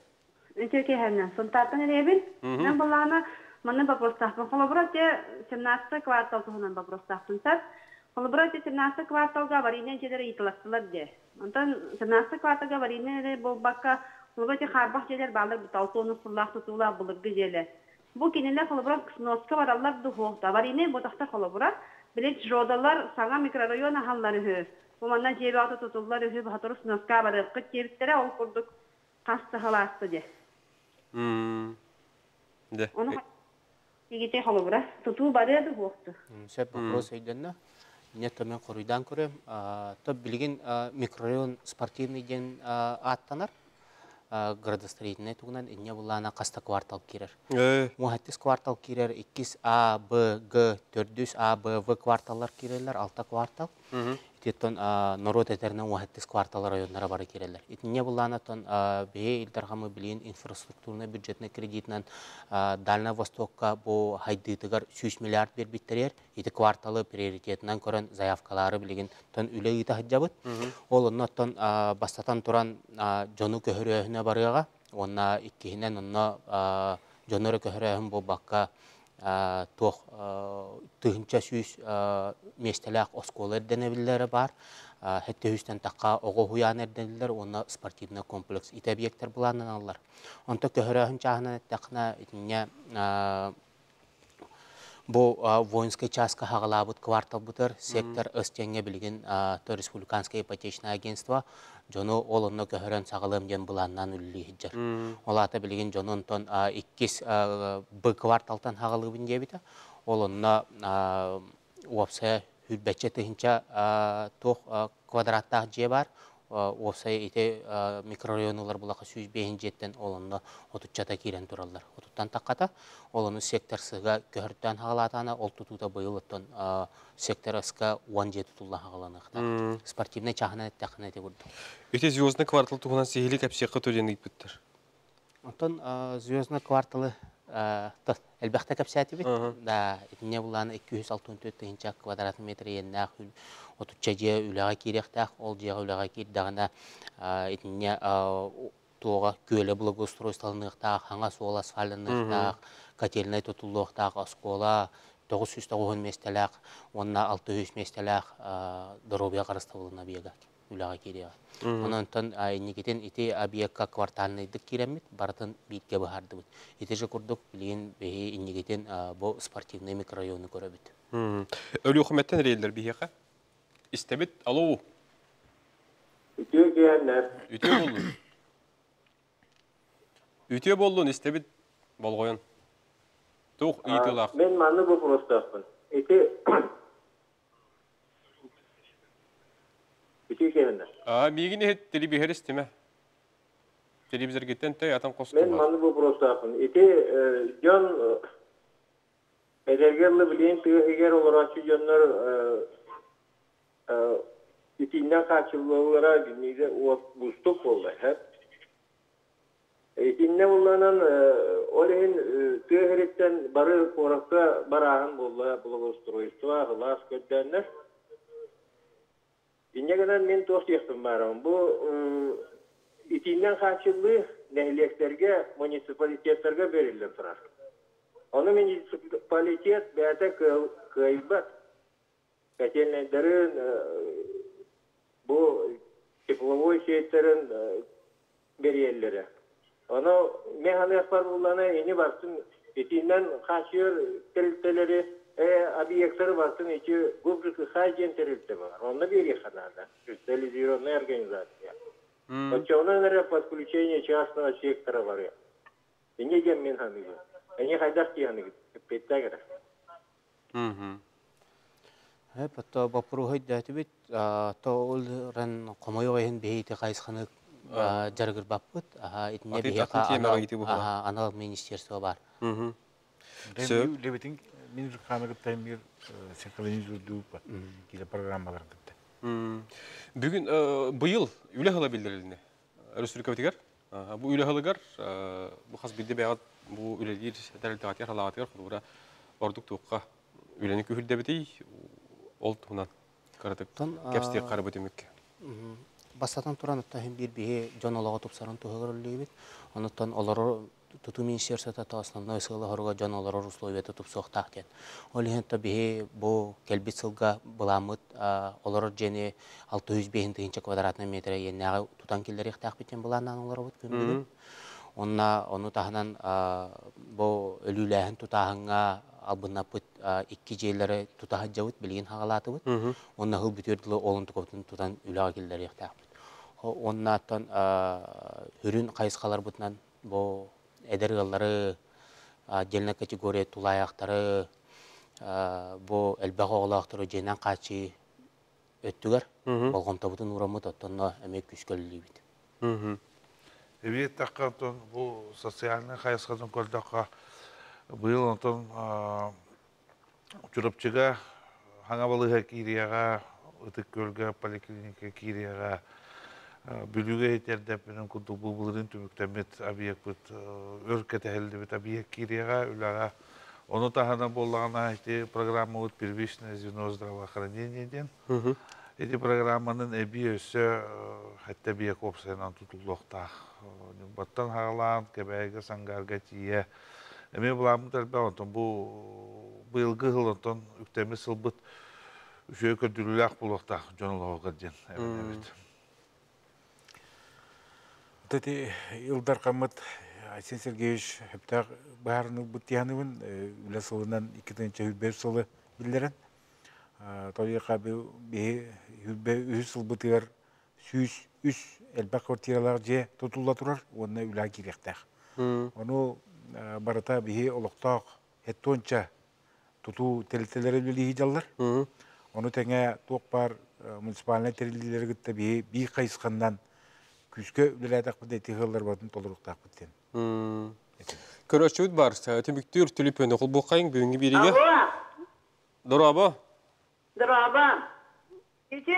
Үтүө киэһэнэн. Сунтаартан эрэбин. Мен буллаҕына манна боппуруостаахпын. Холобура, те 17 квартал туһунан боппуруостаахпын сап. Холобура, те 17 кварталга аварийнай дьиэлэр ыйыталастылар дии. Онтон 17 кварталга аварийнай эрэ буолбакка, холобура, те хаарбах дьиэлэр бааллар буталтуону сыллаах тутуулаах былыргы дьиэлэр. Бу кинилэр холобура сноска бараллар дуу аварийнай буотахтар холобура. Били жодалар саҥа микрорайон аһаллар үһү. Бу манна дьиэ бөҕөтө тутуллар үһү, сотору сноска барыаххыт диэбиттэрэ, ол курдук хас саһылаасты дьэ. Дэ. Ону игите холобура тутуу барыа да буохту. Сөп вопрос өйдөннө. Нет мен хоруйдаан көрөм. То билигин микрорайон спортивный диэн ааттанар. Градостроительный тугунан инне буллаана хаста квартал киирэр. Муһаттис квартал киирэр, иккис А, Б, Г, төрдүс А, Б, В кварталлар киирэллэр, алта квартал. Ититтон норуот этеринен уһаттис квартал районнара бары киирэллэр. Итинне буллаанаттан биһи Илдархамы билигин инфраструктурный бюджетный кредитинэн Дальнай Востокка бу хайдыытыгар 100 миллиард биэрбиттэригэр ити кварталы приоритетынан көрөн заявкалары билигин тон үлэ ыыта сылдьабыт. Ол оннуттан бастатан туран дьону көһөрөөһүнэ барыаҕа уонна иккиһинэн онно дьону эрэ көһөрөөһүн буолбакка туох 1100 миэстэлээх оскуола ирдэнэбиллэрэ баар. Хэттэ үстэн тахха оҕо уһуйаан ирдэниллэр уонна спортивный комплекс ити объектар былааннаналлар. Онто көһөрөөһүн чааһынан эттэххинэ итиннэ Бу воинскай чааска хаҕалаабыт кварталбытыр сектор Өстеҥҥэ билигин то республиканское ипотечное агентство дьону ол онно көһөрөн саҕалыам диэн былааннаан үлэлии сылдьар. Ол аата билигин дьону онтон иккис Б кварталтан хаҕалыыбын диэбитэ. Ол онно уопсайа сүүрбэччэ тыһыынча туох квадраттаах дьиэ баар. Уопсайа ити микрорайонулар булаха 105 дьиэттэн ол онно отуччата киирэн тураллар. Отуттан таххата. Ол ону сектор сыга көһөртөөн хаҕалаатаана ол тутуута быйыл оттон сектор ска 10 дьиэ тутуллан хаҕаланыахтаах. Спортивнай чааһынан эттэххинэ ити курдук. Ити Звездный квартал туһунан сиһилии кэпсиэххэ диэн ыйыппыттар. Онтон Звездный кварталы элбэхтэ кэпсээтибит. Да, итинне булаан 264 тыһыынча квадрат метр иэннээх отучча дьиэ үлэҕэ киириэхтээх. Ол дьиэҕэ үлэҕэ киирдэҕинэ итинне туоҕа күөлэ благоустройстволаныахтаах, хаҥа суол асфальтаныахтаах, котельнай тутуллуохтаах, оскуола 990 миэстэлээх уонна 600 миэстэлээх доруобуйа харыстабылын объега үлэҕэ киириэҕэ. Онон инникитин ити объекка квартальнайдык киирэммит, барытын бииргэ быһаардыбыт. Ити же курдук билигин биһи инникитин бу спортивный микрорайону көрөбүт. Өлүөхүмэттэн рейдер биһиэхэ. Истэбит. Алло. Үтүө киэһэннэр. Үтүө боллун. Үтүө боллун истэбит болҕойон. Туох ыйытыылаах? Мен манны боппуруостаахпын. Ити Үтүө киэһэннэр. Аа, миигин иһит телевизор истимэ. Телевизоргиттэн тэй атын хос Мен манны боппуруостаахпын. Ити дьон эдэргэ ылы билиэн тыа иһигэр олорооччу дьоннор итиннэн хааччыллаллара кинигэ уустук буолла һэ. Итиннэ булланан ол иһин тыа иһириттэн бары куоракка барааһын буолла благоустройство, ылаас көрдөөннөр. Инньэ гынан мин туох диэхпин баарабын. Бу итиннэн хааччыллыы нэһилиэктэргэ, муниципалитеттарга бериллэн турар. Ону муниципалитет бэйэтэ кыайбат. Котельнайдарын, бу тепловой сетьтерин бериэллэрэ. Ону мен ханыахпар буллана ини бартын итиннэн хаачыйар тэрилтэлэри объекттары бартын ити ГУПЖКХ диэн тэрилтэ бар. Онно бериэхэ наада. Специализированная организация. Оччоҕунан эрэ подключение частного сектора барыа. Инньэ диэн мин ханыыбын. Эни хайдах дии ханыгыт? Эппиэттээх эрэ. Потто боппуруоһу өйдөөтүбүт. То ол ран хомойуох иһин биһи ити хайысханы дьарыгырбаппыт. Итинне биһиэхэ анал министерство бар. Лебетин мин ханы кытта мир синхронизирдуу кире программалар кытта. Бүгүн быйыл үлэ хыла билдирилини. Республикабытыгар. Бу үлэ хылыгар бу хас бидде бэйэҕит бу үлэлиир тэрилтэҕитигэр халаҕытыгар холобура ордук туохха үлэни күһүрдэбитий ол туһунан кыратык кэпсиэх харыбы түмүккэ. Бастатан туран оттон биир биһи дьон олоҕо тупсарын туһугар үлэлиибит. Онуттан олорор тутуу министерствота основной сыала хоруга дьон олорор условията тупсуохтаах диэн. Ол иһин то биһи бу кэлбит сылга былааммыт олорор дьиэни 605 тыһыынча квадратный метр иэннээҕи тутан киллэриэхтээхпит диэн былааннаан олоробут күн бүгүн. Онна ону таһынан бу өлүүлээһин тутааһыҥҥа албыннаппыт икки дьиэлэри тута сылдьабыт, билигин хаҕалаатыбыт. Онно сыл бүтүөр дылы олун тукабытын тутан үлэҕэ киллэриэхтээхпит. Оннааттан үрүн хайысхаларбытынан бу эдэр ыаллары, отдельная категория тулаайахтары, бу элбэх оҕолоохтору дьиэнэн хааччыы өттүгэр болҕомтобутун уураммыт, оттонно эмиэ күүскэ үлэлиибит. Эбии эттэххэ, онтон бу социальнай хайысхатын көрдөххө, быйыл онтон Чурапчыга хаҥа балыыһа киириэҕэ, Ытык Күөлгэ поликлиника киириэҕэ, Бүлүүгэ иһитэрдэппинин курдук бу былырыын түмүктэммит объекпыт өр кэтэһиллибит объект киириэҕэ үлэҕэ. Ону таһынан буоллаҕына ити программабыт первичное звено здравоохранения диэн. Ити программанын эбии өссө хэттэ объект уопсайынан тутуллуохтаах. Ньурбаттан хаалаан Кэбээйигэ, Сангаарга тиийэ эмиэ былааммыт элбэх. Онтон бу быйылгы сыл онтон үктэммит сылбыт үчүгэй көрдөрүүлээх буолуохтаах дьон олоҕугар диэн эрэнэбит. Ити Ил Дархаммыт Айсен Сергеевич хөптөөх быһаарыныы ылбыт тиһаныбын үлэ сылынан 2025 сылы биллэрэн. Тоҕо биһи үһүс сылбытыгар 103 элбэх квартиралаах дьиэ тутулла турар уонна үлэҕэ киириэхтээх. Ону барыта биһи олохтоох хеттуонча тутуу тэрилтэлэрэ үлэлии сылдьаллар. Ону тэҥэ туох баар муниципальнай тэриллиилэри кытта биһи биир хайысханнан күүскэ үлэлээтэхпит ити ыалларбытын толоруохтаахпыт диэн. Көрөөччүбүт бар, түмүктүүр түлүпүөнү холбуоххайыҥ бүгүҥҥү биэриигэ. Дорообо. Дорообо. Ити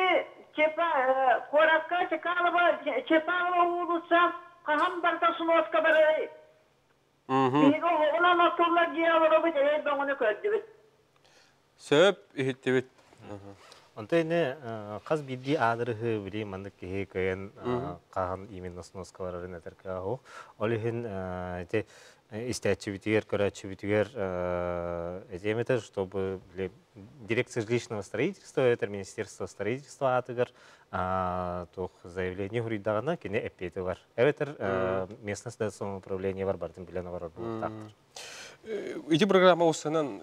Чепа куоракка Чекалова Чепалова уулусса хаһан барыта сноска барарый? Биһиги оҕонон оттуллар дьиэ олоробут, эрэй бөҕөнү көрдүбүт. Сөп, иһиттибит. Онто ини хас биирдии аадырыһы били маннык киһи кыайан хаһан именно сноска барарын этэр кыаҕа Ол иһин ити истээччибитигэр, көрөөччүбүтүгэр этиэм этэ, чтобы дирекция жилищного строительства, это министерство строительства аатыгар туох заявление хуруйдаҕына кини эппиэти бар. Эбэтэр местное самоуправление бар бартын билэн олорор буолуохтаахтар. Ити программа усанан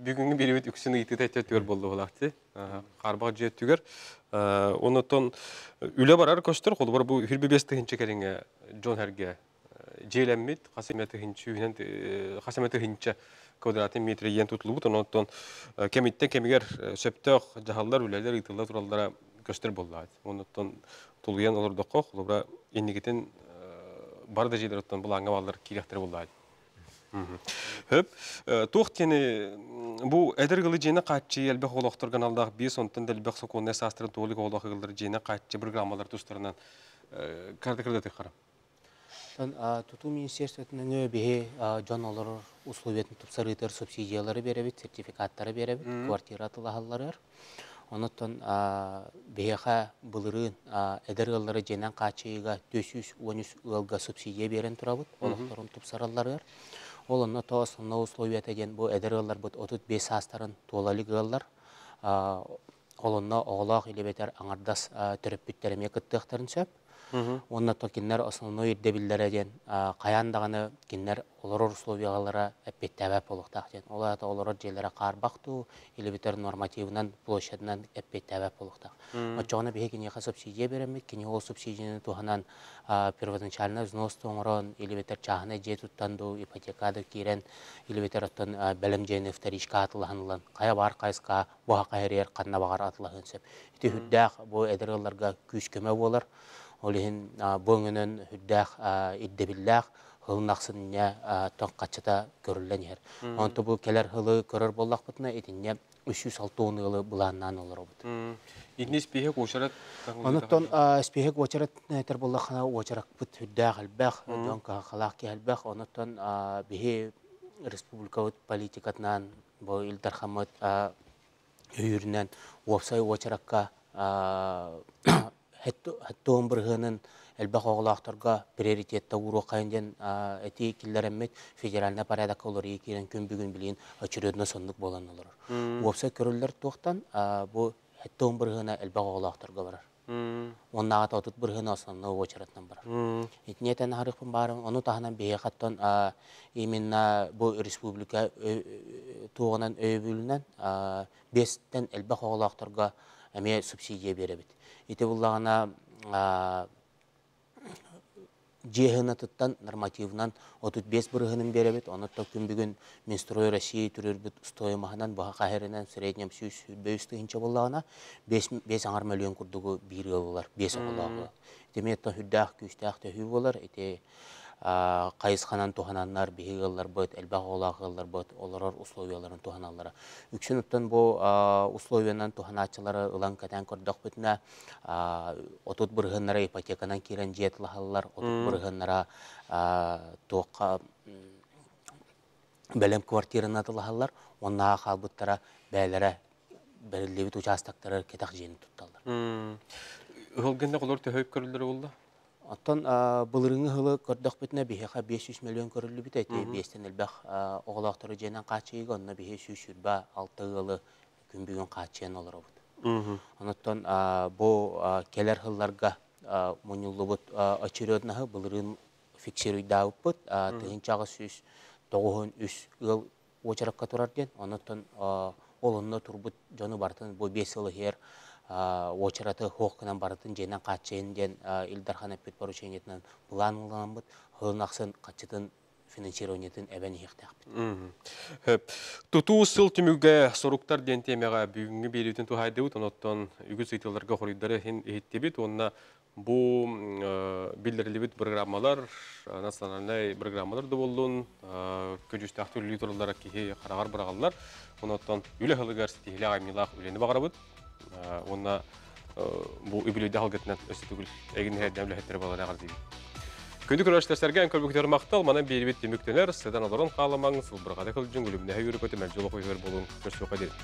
бүгүҥҥү биэрибит үксүн ыйытыыта түөр буоллугулаахти. Харбах дьиэттүгэр. Онотон үлэ барар көстөр, холобур бу 25 тыһынча кэриҥэ дьон эргэ дьиэлэммит, хас эмэ тыһынча үһүнэн хас эмэ тыһынча квадратын метр иэн тутулубут. Онон кэмиттэн кэмигэр сөптөөх дьаһаллар, үлэлэр ыытылла тураллара көстөр буоллаат. Онон тулуйан олордоххо, холобура инникитин бар да дьиэлэр оттон былааҥҥа бааллар киириэхтэрэ буоллаат. Хөп, туох диэни бу эдэр ыалы дьиэни хааччыйыы элбэх олохторго аналлаах биэс онтон да элбэх сокуоннай саастарын туолук оҕолоох ыаллар дьиэни хааччы программалар тустарынан карта кырдатык хара. Тутуу министерствотын өҥө биһи дьон олорор условиятын тупсарыытыгар субсидиялары биэрэбит, сертификаттары биэрэбит, квартира атылаһалларыгар. Онуттан биһиэхэ былырыын эдэр ыаллары дьиэнэн хааччыйыыга 413 ыалга субсидия биэрэн турабыт, олохторун тупсаралларыгар. Ол онно то основной условията диэн бу эдэр ыалларбыт 35 саастарын туола илик ыаллар. Ол онно оҕолоох илибэтэр аҥардас төрөппүттэр эмиэ кыттыахтарын сөп. Уонна то кинилэр основной ирдэбиллэрэ диэн хайаан даҕаны кинилэр олорор условиялара эппиэттээбэт буолуохтаах диэн. Ол аата олорор дьиэлэрэ хаарбах дуу, или бүтэр нормативынан, площадынан эппиэттээбэт буолуохтаах. Оччоҕуна биһи киниэхэ субсидия биэрэммит, кини ол субсидияны туһанан первоначальный взнос оҥорон, или бүтэр чааһынай дьиэ туттан дуу, ипотека да киирэн, или бүтэр оттон бэлэм дьиэни вторичка атылаһан ылан, хайа баар хайысха буһа хайарыйар ханна баҕар атылаһыан сөп. Ити үрдээх бу эдэр ыалларга күүс-көмө буолар. Ол иһин бу өҥөнөн үрдээх ирдэбиллээх сылын ахсын инньэ тон хаччата көрүллэн иһэр. Онто бу кэлэр сылы көрөр буоллахпытына итиннэ 360 ыалы былааннаан олоробут. Итини испииһэк уочарат Онуттан испииһэк уочарат этэр буоллаххына уочаракпыт үрдээх элбэх, дьон кыһалҕалаах киһи элбэх. Онуттан биһи республикабыт политикатынан бу Ил Дархаммыт өйүүрүнэн уопсай уочаракка хэттуон бырыһыанын элбэх оҕолоохторго приоритетта ууруоххайын диэн этии киллэрэммит федеральнай порядокка уларыйыы киирэн күн бүгүн билигин очередно соннук буолан олорор. Уопсай көрүллэр туохтан бу хэттуон бырыһыана элбэх оҕолоохторго барар. Уоннааҕыта 30 бырыһыана основной уочаратынан барар. Итини этэн аһарыахпын баарым, ону таһынан биһиэхэ оттон именно бу республика туоҕунан өйөбүлүнэн биэстэн элбэх оҕолоохторго эмиэ субсидия биэрэбит. Ити буллаҕына дьиэ сыанатыттан нормативынан 35 бырыһыанын биэрэбит. Онон күн бүгүн Минстрой России түрүрбүт стоимоһынан быһа хаһырынан в среднем 123 тыһыынча буоллаҕына 5 аҥар мөлүйүөн курдугу биир ыаллар, 5 оҕолооҕу. Ити эмиэ үрдээх күүстээх төһүү буолар. Ити хайысханан туһананнар биһи ыалларбыт, элбэх оҕолоох ыалларбыт олорор условияларын туһаналлара. Үксүн оттон бу условиянан туһанааччылары ылан кэтээн көрдөхпүтүнэ 30 бырыһыаннара ипотеканан киирэн дьиэ атылаһаллар, 30 бырыһыаннара туохха бэлэм квартираны атылаһаллар, уонна хаалбыттара бээлэрэ бэриллибит участоктары кэтэх дьиэни тутталлар. Ыһылгынна олор төһө көрүллэр буолла? Оттон былырыҥҥы сылы көрдөхпүтүнэ биһиэхэ 500 миллион көрүллүбүтэ, ити биэстэн элбэх оҕолоохтору дьиэнэн хааччыйыыга, онно биһи 126 ыалы күн бүгүн хааччыйан олоробут. Онуттан бу кэлэр сылларга мунньуллубут очередноһы былырыын фиксируйдаабыппыт. 1893 ыал уочаракка турар диэн. Оннуттан ол онно турбут дьону барытын бу 5 сыл иһигэр уочараты суох гынан барытын дьиэнэн хааччыйын диэн Ил Дархан эппит поручениетынан былаан ылынаммыт, сылын ахсын хаччытын финансированиетын эбэн иһиэхтээхпит. Тутуу сыл түмүгэ соруктар диэн тиэмэҕэ бүгүҥҥү биэриитин туһаайдыбыт. Онон үгүс ыйытыыларга хоруйдары иһин иһиттибит уонна бу биллэриллибит программалар, национальнай программалар да буоллун, көдьүүстээхтик үлэлии тураллара киһи хараҕар быраҕаллар. Онон үлэ сылыгар ситиһиилээх айымньылаах үлэни баҕарабыт. Уонна бу үбүлүйдээх алгытынан өссө төгүл эгин иһэрдээн үлэһиттэрэ буолан эҕэрдиибит. Күндү көрөөччүлэр, көрбүкүтэр махтал, манан биэрибит түмүктэнэр, сыдан олорон хааламаҥ, сылбырҕата кылдьыҥ, үлүмнэһэ үөрү көтө мэлдьи олох уйугар буолуҥ, көрсүөххэ диэри.